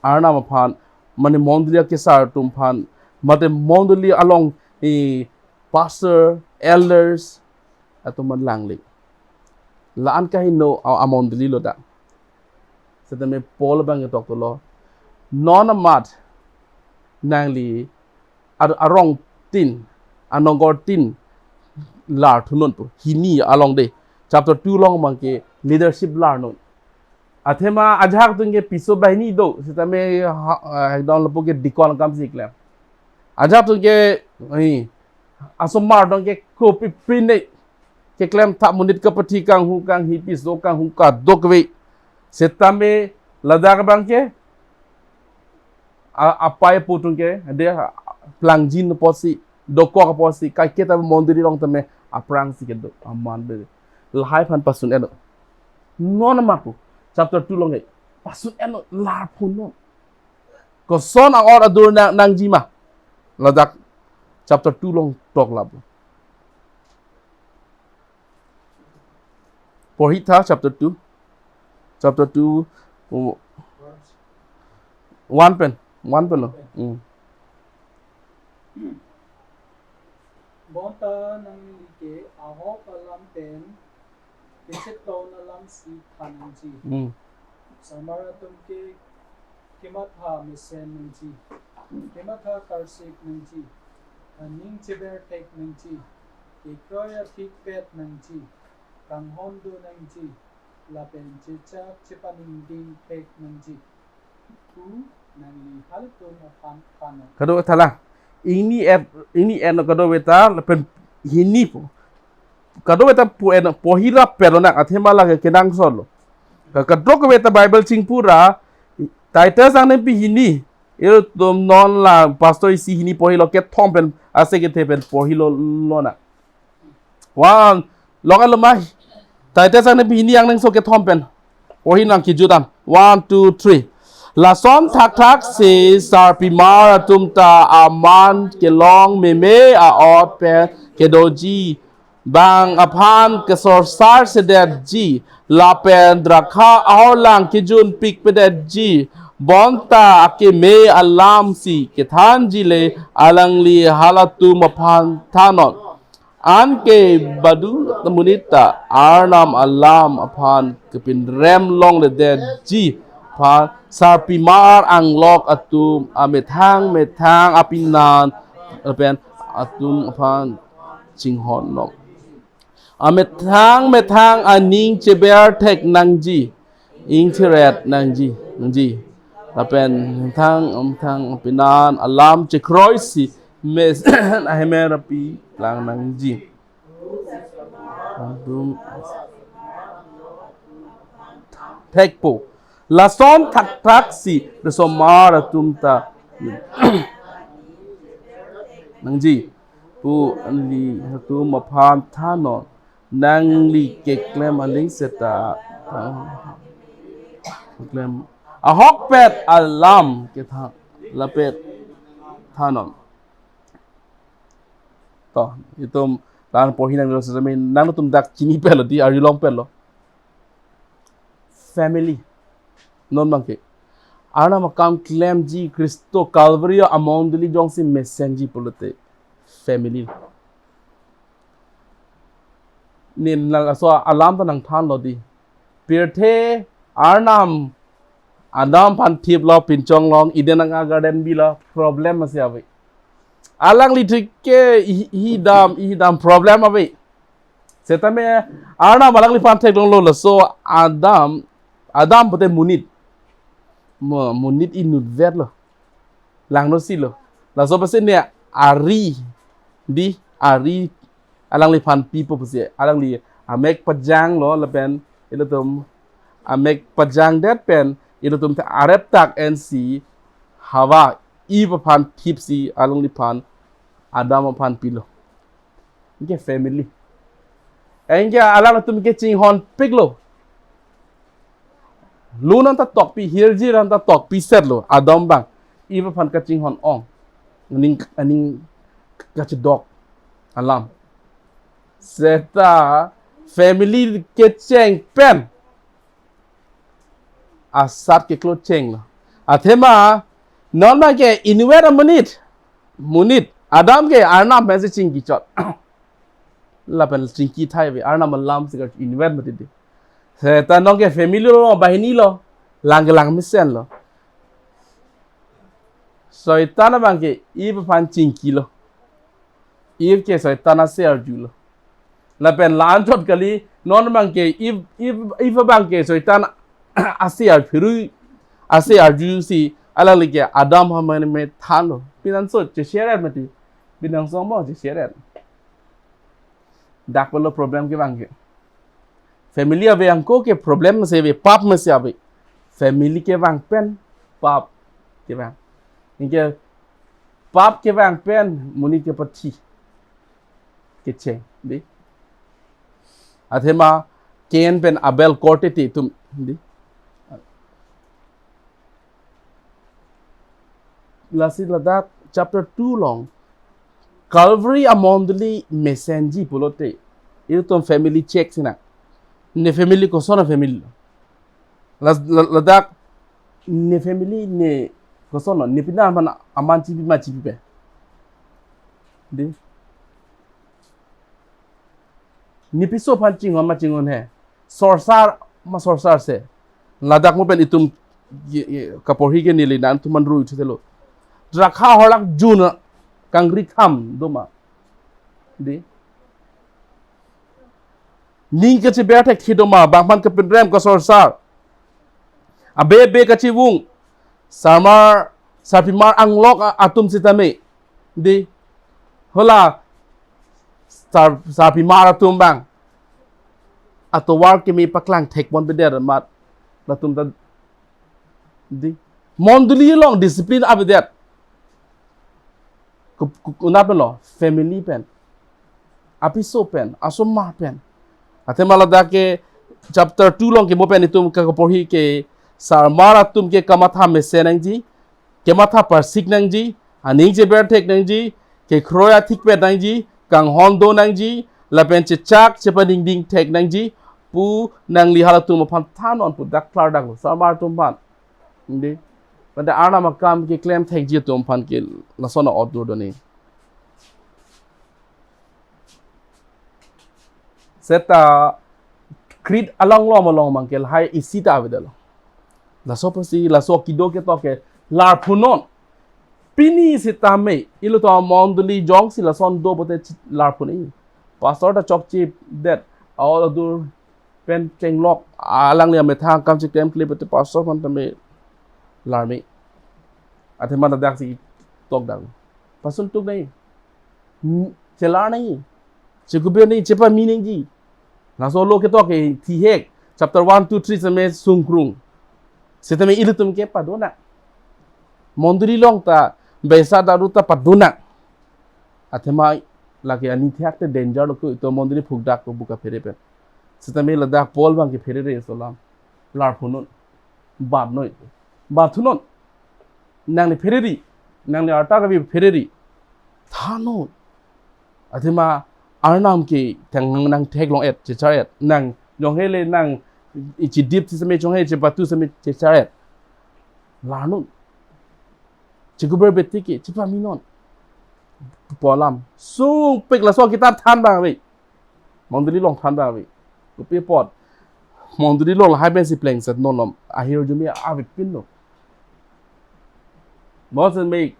Arnam aphan, mane mondoli akesar atum aphan, mate mondoli along, eh, pastor, elders, atum aphan langli. La-an kaheno a, amondoli lo dak. Setame Paul abang ketok tolo. Non amat nangli ar-, arongtin, anongkortin larthunon pu. Hini along de. Chapter two along abang ke leadership larnon. Athema ajahak atum ke piso banghini do. Setame ha, ha, ekdom lapu ke deacon akamsi klem. Ajahak atum ke, eh, asomar atum ke kopi pine keklem thap monit kapathi kanghu kanghi piso kanghu kadokave. Setame ladak abang ke a-, apai apo atum ke, de, plangjin apotsi, dokok apotsi, kaiketa mondoli along tame aphrangsi kedo, aman be. Lahai aphan pasun-etnon. Non amat pu, chapter two along ke, pasun-etnon, larphunon. Koson a-ot adur nang, nangji ma. Ladak, chapter two along tok lapu. Porhi tha chapter two. Chapter two, oh, one pen, one pen lo. Hmm. Bonta nangli ke ahok alam pen kachetong alamsi than nangji. Hmm. Osomar atum ke kematha mesen nangji. Kematha karsik nangji. Aning cheber thek nangji. Kekroi athik pet nangji. Kanghon do nangji. Lapen chechak chepaningding thek nangji. Pu nangli halatum aphan thannon. Kado thala. Ingni et, ingni et no kado veta lapen hini pu. Kado veta pu et porhi ra pelo nak athema lake kenangsot lo. Ka-, kadokave ta Bible chingpu ra, Titus angnepi hini. Ilitum non la pastor isi hini porhilo, kethom pen ase kethe pen porhilo lo na. One, lokan lo ma. Titus angnepi hini angdengso kethom pen porhi nang kejut an. One, two, three. Lason thakthak si sarpimar atum ta aman kelong meme a-ot pen kedoji. Bang aphan kesorsar sedetji, lapen drakha ahorlang kejun pikpedetji, bonta akeme alamsi kethanji le alangli halatum aphan thannon. Anke badu monit ta Arnam alam aphan kepinrem longledetji aphan sarpimar anglok atum amethang methang apinan lapen atum aphan chinghonnon. Amethang methang aning cheber thek nangji, ingtheret nangji, nangji. Lapen methang, methang apinan alam chekroisi mesen ahemer api lang nangji. Atum thekpo. Lason thakthak si osomar atum ta nangji pu nangli atum aphan thannon. Nangli keklem aling seta keklem ahokpet alam kethan lapet thannon. To, itum dan porhi nanglo setame nangtum dak chinipetlo di, arjulongpetlo. Family. Non abang ke. Arnam akam klemji Khristo Calvary amondoli jongsi mesenji pulote. Family. Nin nang aso alam ta nangthanlo di. Pirthe Arnam Adam aphan thiplo, pinchong along Eden a-garden bilo, problem masi ave. Alangli thik ke ihi, ihi dam, ihi dam problem ave. Setame Arnam alangliphan theklonglo laso Adam, Adam pute monit. Mo-, monit inutvetlo. Langno silo. Laso pasi ne ari di ari alangliphan pipo pusi alangli amek pajanglo lapen ilitum amek pajangdet pen ilitum ta arep tak ensi Hawa Eve aphan thipsi alangliphan Adam aphan pilo. Anke family. Anke alangtum ke chinghonpiklo. Lun anta tokpi, hirjir anta tokpi setlo, Adam abang Eve aphan kachinghon-ong, aning, aning kachedok alam. Seta family kecheng pen asat keklochenglo. Athema non abangke inutvet amonit, monit Adam ke Arnam pensi chingki chot. Lapen chingki thai ave, Arnam alam si inutvet mati dei. Seta nonke family lo, banghini lo, lang ke lang mesenlo. Soitan abangke Eve aphan chingkilo. Eve ke Soitan ase arjulo. Lapen la-anchot kali, non abangke Eve, Eve, Eve abangke Soitan ase arphiru, ase arjusi alangli ke Adam aphan methanlo. Pinanso cheshare mati. Pinanso mo cheshare. Dak pulo problem kevang ke. Family ave angko ke problem mesi ave, pap mesi ave. Family kevang pen pap kevang. Anke pap kevang pen monit kepathi kecheng dei. Athema Cain pen Abel korte te atum dei. Lasi ladak chapter two along Calvary amondoli mesenji pulote, ilitum family check sinang. Ne family koson afamily lo? Las-, la-, ladak ne family ne koson lo? Ne pini aman, aman chipi ma chipipe dei. Ne piso aphan chinghon ma chinghonhe? Sorsar ma sorsarse? Ladak mo pen itum ye, ye, kaporhi ke neli nangtum man rui thuthelo. Drakha horlak jun kangri kham doma dei. Ning kachiber thekthi doma, bang aphan kepinrem kasorsar. Abe be kachivung. Sarmar, sarpimar anglok a-, atum sitame dei. Hala sar, sarpimar atum abang atovar keme paklang thekpon bedet amat latum ta dei. Mondoli along discipline avedet. Ku-, ku-, konat pen lo? Family pen, apiso pen, asomar pen. Athema ladak ke chapter two along ke mo pen itum kaporhi ke sarmar atum ke kamatha mesen nangji, kematha parsik nangji, aning cheber thek nangji, kekroi athikpet nangji, kanghon do nangji, lapen chechak chepaningding thek nangji pu nangli halatum aphan thanon pu dak klardaklo, sarmar atum aphan dei. Pada Arnam akam keklem thekji atum aphan ke lason a-order do nangji. Seta Crete along lom along abangke lahai isi ta avedetlo. Laso apotsi laso kedo ketok ke larphunon. Pini sitame ilitum amondoli jongsi lason do pulote chi-, larphun nangji. Pastor ta chokchedet, a-ol adur pen chenglok, alangli amethang akam cheklemkle pulote pastor aphan tame larme. Athema ladaksi tokdak. Pasun tuk nangji. Hmm, chelar nangji. Chekuber nangji, chepami nangji. Laso lo ketok ke thihek. Chapter one, two, three sitame sungkrung. Sitame ilitum ke padonang. Mondoli along ta besa daru ta padonang. Athema lake ani thihek te danger lo ko, itum mondoli phukdak ko bu kaphere pen. Sitame ladak Paul abangke pherere aso alam. Larphunon. Batnoi. Batthunon. Nangli pherere. Nangli arta kabi pherere. Thanon. Athema Arnam ke thang nang theklong-et, chechar-et. Nang jonghe le nang ichidip sitame chonghe, chebathu sitame chechar-et. Larnon. Chekuber beti ke, chepaminon pu alam. Sungpik laso kitab than abang ave. Mondoli along than abang ave. Kopi apot mondoli along lahai pensi plengset non lom. Ahirjume avepinlo. Bonsitame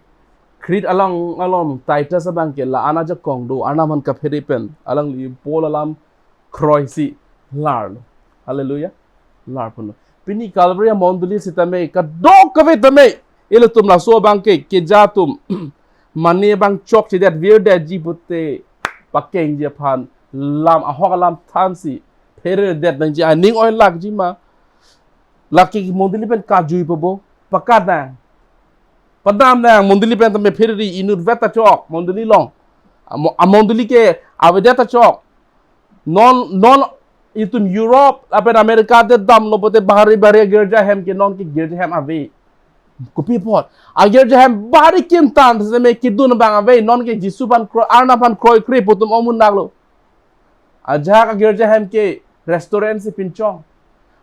Crete along alom Titus abangke la-an ajakong do, Arnam aphan kaphere pen alangli Paul alam kroisi larlo. Hallelujah. Larphunlo. Pini Calvary amondoli sitame kadokave tame ilitum laso abangke keja atum mane abang chokchedet virdetji pulote pakengji aphan lam, ahok alam thansi phereredet nangji, aning oilakji ma. Lake mondoli pen kajui pabo, pakat nang. Padam nang, mondoli pen tame pherere, inutvet ta chok mondoli along. Amo-, amondoli ke avedet ta chok. Non, non itum Europe lapen America te damlo pote bahari bahari agirja hem ke non ke girja hem ave. Kopi apot? Agirja hem bahari kim tan seme kedun abang ave, non ke Jisu aphan kroi, Arnam aphan kroikre pu atum omun nanglo. Ajahak agirja hem ke restaurant si pinchong.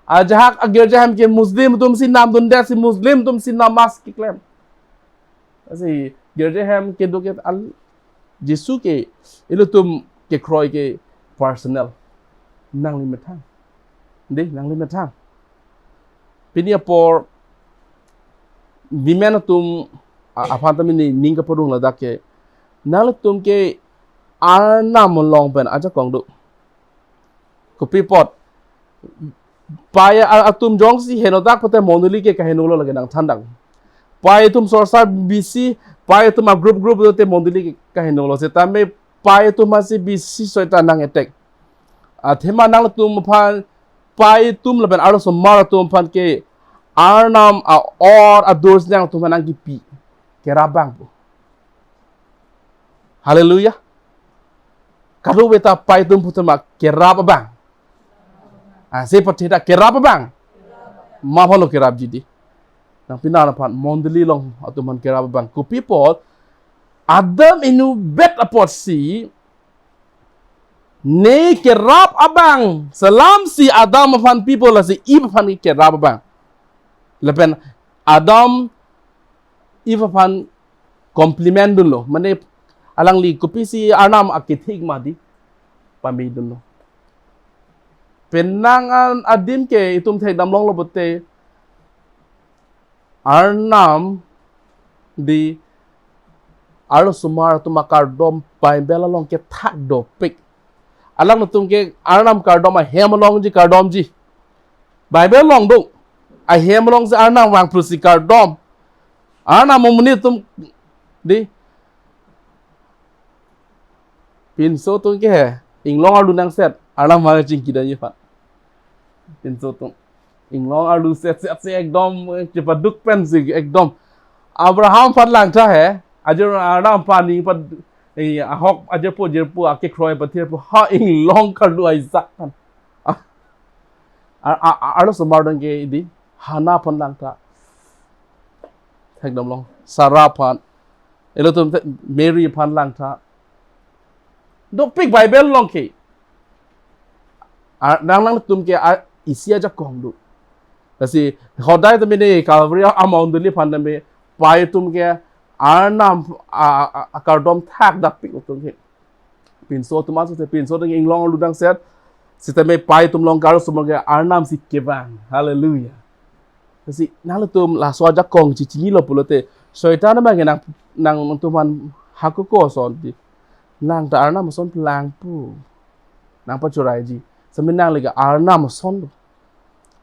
Ajahak agirja hem ke Muslim atum si namdundet si Muslim atum si namas keklem. Lasi girja hem kedo ke al Jisu ke ilitum kekroi ke personal. Nangli methang. Dei, nangli methang. Pini apor women atum a-, aphan ta mini ning kaparong ladak ke. Nanglitum ke Arnam along pen ajakong do. Kopi apot? Pei a-, atum jongsi henodak pote mondoli ke kahenolo lake nangthandang. Pei atum sorsar bisi, pei atum a-group group pote mondoli ke kahenolo. Setame pei atum masi bisi Soitan nang-attack. Athema nanglitum aphan, pei atum lapen arlosomar atum aphan ke Arnam a-or adur si nangtum aphan nangkipi. Kerap abang pu. Haleluya. Kadokave ta pei atum pu athema kerap abang. Ah, se pathe ta kerap abang. Ma aphanlo kerapji dei? Nangpi nang aphan mondoli along atum aphan kerap abang. Kopi apot? Adam inutvet apotsi ne kerap abang. Selamsi Adam aphan pipo lasi Eve aphan kerap abang. Lapen Adam Eve aphan compliment dunlo. Mane alangli kopisi Arnam akethik ma dei pame dunlo. Penang an adim ke itum thekdam longlo pote Arnam dei arlosomar atum akardom Bible along kethak dopik. Alangtum ke Arnam kardom ahem alongji kardomji. Bible along do. Ahem alongsi Arnam vangplusi kardom. Arnam amonit atum dei pinso atum ke he, inglong arlu nangset, Arnam vang chingki damji aphan. Pinso atum inglong arlu set set se ekdom, eh, chepaduk pensi ekdom. Abraham aphan langtha he, ajir Arnam aphan ni pad, eh, ahok ajirpo jirpo akekroi pathirpo ha inglong karlu Isaac aphan. Ah, a, a, a, arlosomar atum ke dei Hannah aphan langtha. Thekdam long. Sarah aphan. Ilitum te Mary aphan langtha. Dopik Bible along ke. A, nang nangtum ke a, isi ajakong do. Lasi hodai ta mini Calvary amondoli aphan tame pei atum ke Arnam a, a, a, akardom thak dapik atum ke. Pinso atum aso te pinso atum inglong arlu nangset. Sitame pei atum along karso mo ke Arnam si kevang. Haleluya. Lasi nanglitum laso ajakong chichinilo pulote Soitan abang ke nang, nangtum aphan hakoko ason dei. Nang ta Arnam ason lang pu. Nang pachuraiji. Sitame nangli ke Arnam ason do.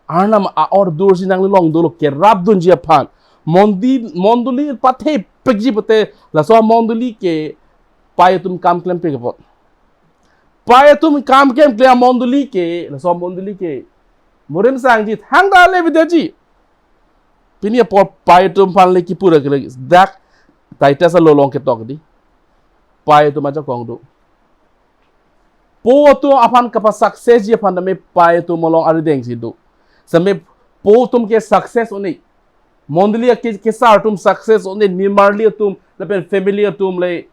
Arnam a-or adur si nangli along dolo kerap dunji aphan. Mondi, mondoli pathepikji pote laso mondoli ke pei atum kam klempik apot. Pei atum kam klemkle amondoli ke, laso amondoli ke murim sangji, thangta le bidetji. Pini apor pei atum aphan le kipu ra ke le dak Titus alo along ketok dei. Pei atum ajakong do. Po atum aphan kapa-success ji aphan tame pei atum along arideng si do. Sitame po atum ke success un-e. Mondoli ake, kesar atum success un-e, nimarli atum lapen family atum le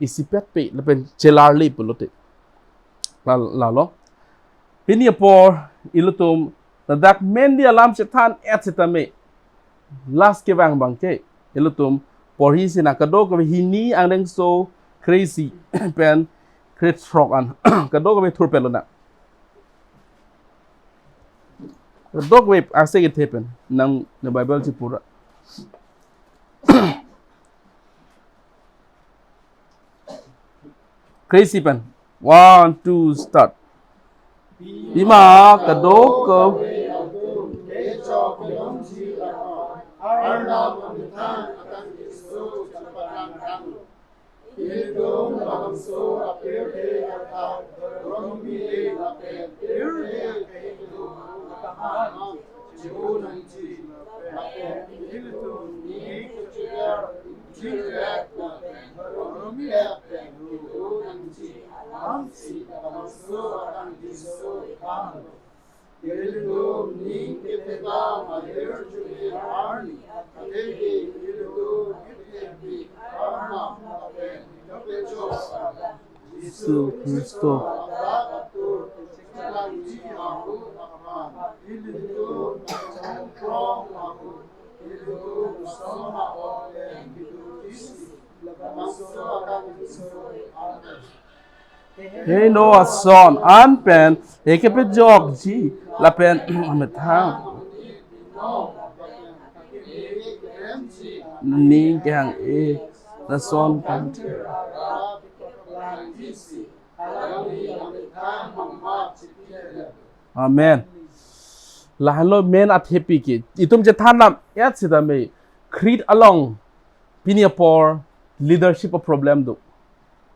isipet pe lapen chelarli pulote. La, lalo. Pini apor ilitum ladak mendi alam chethan-et sitame last kevang abang ke ilitum porhi sinang, kadokave hini angdengso kre-isi pen krethrok an kadokave thurpet lonang. Kadokave ase kethe pen nang ne Bible chipura. Kre-isi pen. One, two, start. Pima kadokave Kristo. Heno ason an pen ekepejokji lapen amethang ning kehang-e lason kan. Amen. Lahenlo main athepi ke. Itum chethan nam yat sitame Crete along pini apor leadership a problem do.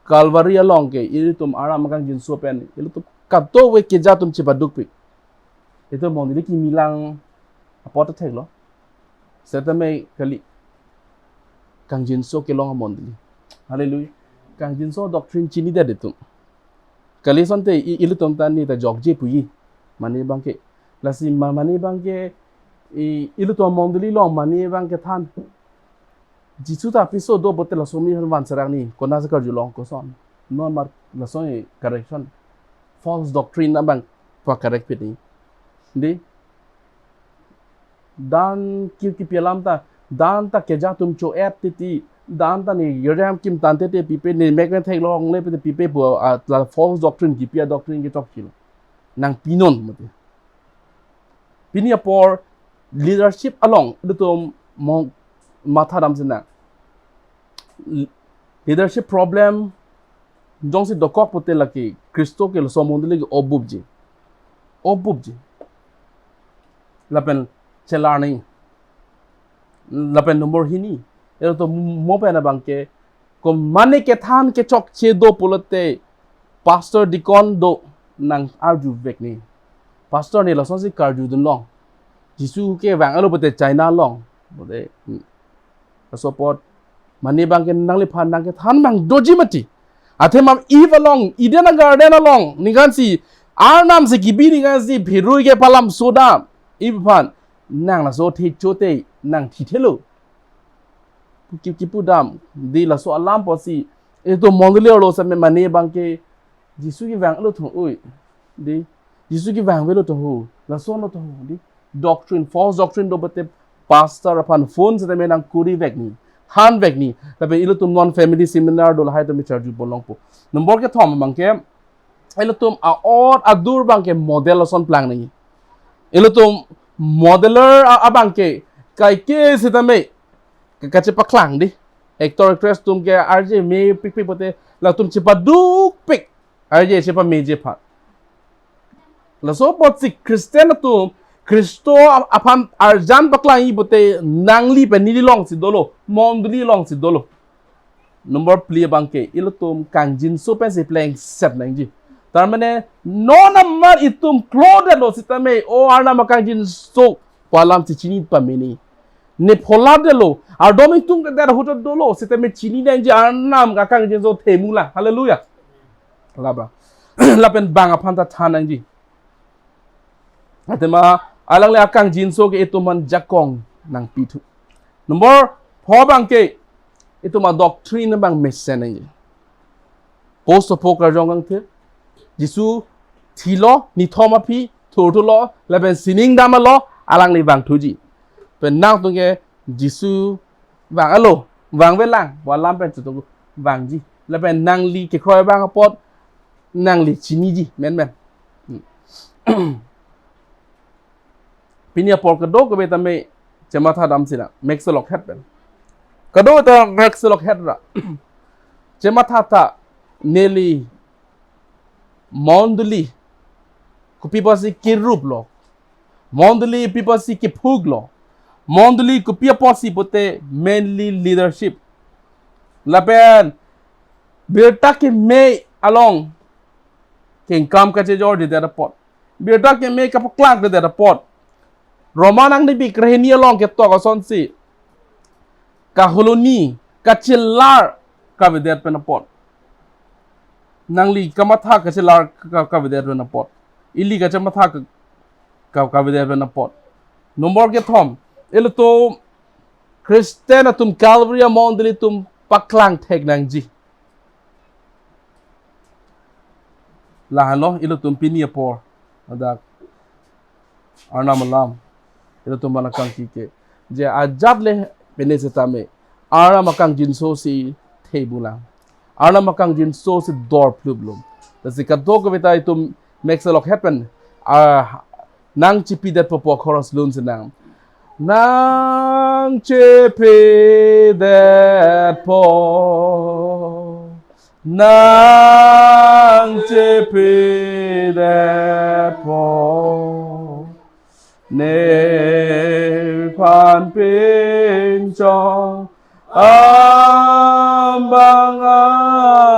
Calvary along ke ilitum Arnam akangjinso pen ilitum kadokave keja atum chepadukpik. Itum mondoli kimi lang apot theklo. Setame kali kangjinso kelong mondoli. Hallelujah. Kangjinso doctrine chinidet itum. Kali asonte i-, ilitum ta neta jokje puji. Mane abangke. Lasi ma-, mane abangke i-, ilitum mondoli along mane abangke than. Jisu ta piso do bote laso mi han van serang ni, konatsi karjulong koson. Non mar laso ni correction. False doctrine abang pa-correct pini. Di. Dan ki, kipi alam ta, dan ta keja atum cho-et titi, dan ta ne Abraham kim tangte te pipe ne mek ne theklongle pute pipe pu a, la false doctrine kipi a doctrine kechokchelo. Nangpinon mati. Pini apor leadership along ilitum mo-, matha dam sina. Leadership problem jongsi dokok pute lake Kristo ke laso mondoli ke obubji. Obubji. Lapen chelarni. Lapen number hini. Ilitum mo pen abangke ko mane kethan kechokche do pulote pastor deacon do nang arjuvek ni. Pastor ni lasonsi karjudunlong. Jisu kevang-elo pute China along. Pute, hmm. Laso apot mane abangke nangliphan nangkethan abang doji mati. Athema Eve along, Eden garden along, ningkansi, Arnam si kibi ningkansi, phirui ke palam soda, Eve aphan, nang laso thecho te, nang thithelo. Ki, kipu dam, di laso alam pusi, itum mondoli arlo same mane abangke, Jisu kevang-elo thung oi. Di, Jisu kevang-avelo thung ho. Lason lo thung ho. Di, doctrine, false doctrine do bote pastor aphan phone setame nang kurivek ni. Thanvek ni. Tapi ilitum non family seminar do lahai atum charju bolongpo. Number kethom abangke, ilitum a-ot adur abangke model ason plang ni. Ilitum modeler a-, abangke, kaike setame, ka-, kachepaklang di. Actor actress atum ke arje mepikpik pute, latum chepadukpik. Arje chepameji aphan. Laso apotsi Christian atum, Kristo a-, aphan arjan paklangji pute nangli pen neli alongsi dolo, mondoli alongsi dolo. Number phli abangke, ilitum kangjinso pensi plengset nangji. Tarmane, non amar itum klodetlo setame, o Arnam akangjinso, pu alam si chini pamene. Ne pholadetlo, ardom ingtungdet ahut dolo, setame chini nangji Arnam akangjinso themula. Hallelujah. Laba. Lapen bang aphan ta than nangji. Athema alangli akangjinso ke itum aphan jakong nangpithu. Number four abangke itum a-doctrine abang mesen nangji. Post apo karjong kangthir. Jisu thilo, nithom aphi, thurthulo, lapen sining damlo, alangli vangthuji. Pen nangtum ke Jisu vang-elo, vangvelang, pu alam pen chetok vangji. Lapen nangli kekroi abang apot, nangli chiniji, menmen. Hmm. Pini apor kadokave tame chematha dam sina, mek selok het pen. Kadokave ta mek selok het ra. Chematha ta neli mondoli kopi apotsi keruplo. Mondoli kopi apotsi kephuklo. Mondoli kopi apotsi pute mainly leadership. Lapen birta keme along kengkam kachejorjedet apot. Birta keme kapaklangkledet apot. Roman angdengpi krehini along ketok asonsi. Kaholoni, kachelar kavedet pen apot. Nangli kamatha kachelar ka-, kavedet pen apot. Ili kachematha ka-, ka-, kavedet pen apot. Number kethom, ilitum Christian atum Calvary amondoli atum paklang thek nangji. Lahenlo ilitum pini apor, hadak Arnam alam ilitum aphan akangki ke, je ajat le pine setame Arnam akangjinso si thebulang, Arnam akangjinso si dorphluplo. Lasi kadokave ta itum mekselok hepen, ah, nangchipidetpo pu chorus lun sinang. Nangchipidetpo, nangchipidetpo, nephan pinchong abang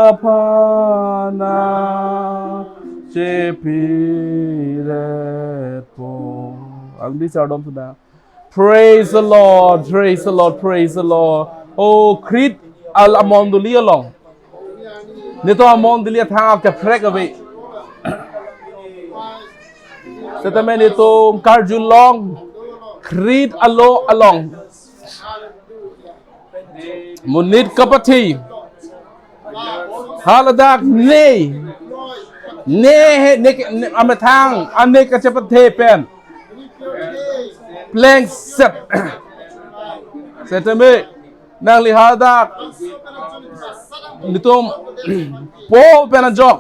aphan nangchipidetpo. Angdi sardom sudah. Praise the Lord, praise the Lord, praise the Lord. Oh, Crete al amondoli along, netum amondoli athang kaprek ave. Setame netum karjulong Crete alo along monit kapathe. Haladak ne, ne he, ne, ne amethang, ane kachepathe pen plengset. Setame nangli hadak netum Paul pen ajok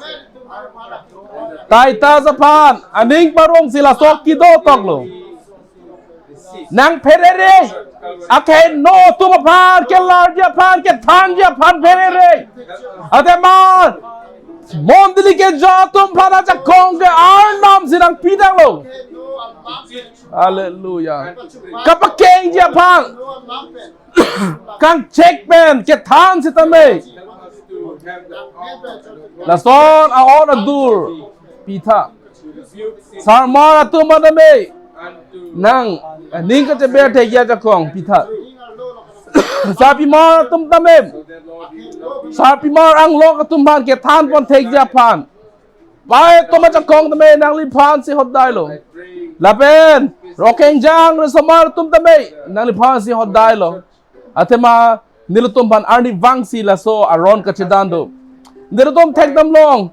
Titus aphan aning parong si laso kedo toklo. Nangpherere, akeheno atum aphan kelarji aphan, kethanji aphan pherere. Athema mondoli keja atum aphan ajakong ke Arnam si nangpidanglo. Hallelujah. Kapakengji aphan kangchek pen kethan setame, lason a-on adur pitha. Sarmar atum tame nang, eh, ning kacheber thekji ajakong pitha. Sarpimar atum tame, sarpimar anglok atum aphan kethanpon thekji aphan, pai atum ajakong tame nangliphan si hotdailo. Lapen Rongkheng jang resomar atum tame nangliphan si hotdailo. Athema nelitum aphan arnivang si laso aron kachedan do. Nelitum thekdamlong,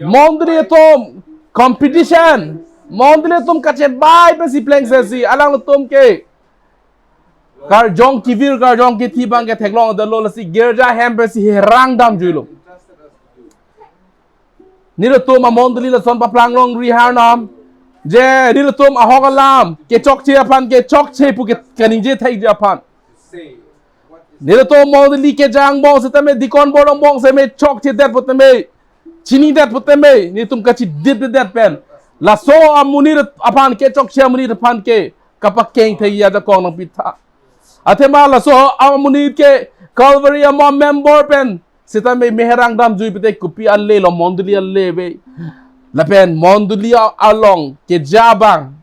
mondoli atum competition, mondoli atum kachebai pensi plengsetsi alanglitum ke karjong kevir karjong kethi abang ke theklongdetlo, lasi girja hem pensi herang damjuilo. Nelitum amondoli lason paplanglongri Arnam, je nelitum ahok alam kechokche aphan kechokche pu ke kaningje thekji aphan. Nelitum mondoli keja angbong setame, dikon bor angbong setame, chokchedet pu tame, chinidet pu tame, netum kachidipdedet pen laso amonit aphan, kechokche amonit aphan ke kapakeng thekji ajakong nangpitha. Athema laso amonit ke Calvary amo member pen setame meherang damjui pute kopi ale lo, mondoli ale ave. Lapen mondoli a-, along keja abang,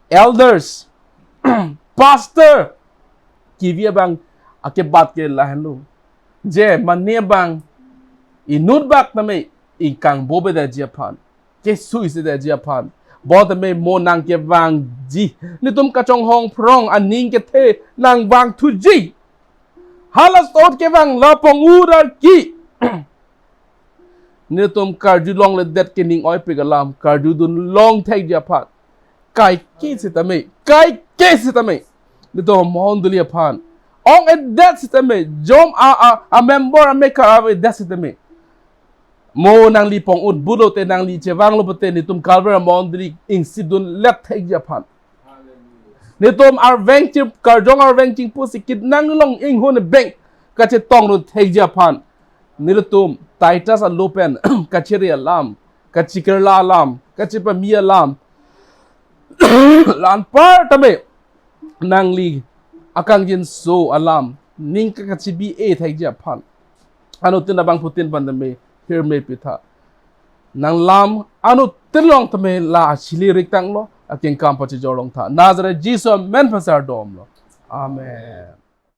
elders, pastor, kevi abang akebat ke lahenlo. Je mane abang inut bak tame ingkang bobedaji aphan, kesuisedaji aphan, bo tame mo nangkevangji, netum kachonghong phrong aning kethe nangvangthuji. Hala sot kevang la pong-ut arki netum karjulongledet ke ning oipik alam karjudunlong thekji aphan, kaike setame, kaike setame netum mondoli aphan ong-edet setame, jom a, a, a member amekar avedet setame, mo nangli pong-ut pulote, nangli chevanglo pute, netum Calvary mondoli ingsidunlet thekji aphan. Netum arveng chip, karjong arveng chingpu si kit nanglong inghun beng kachetongdun thekji aphan, nelitum Titus alo pen kachiri alam, kachikirla alam, kachipami alam, la anpar tame nangli akangjinso alam ning kakachibi-e thekji aphan, anuttin abangphutin aphan tame hirme pitha. Nanglam anuttin along tame la achili riktanglo, akengkam pachijorlongtha. Nazareth Jisu amen aphan si ardomlo. Amen.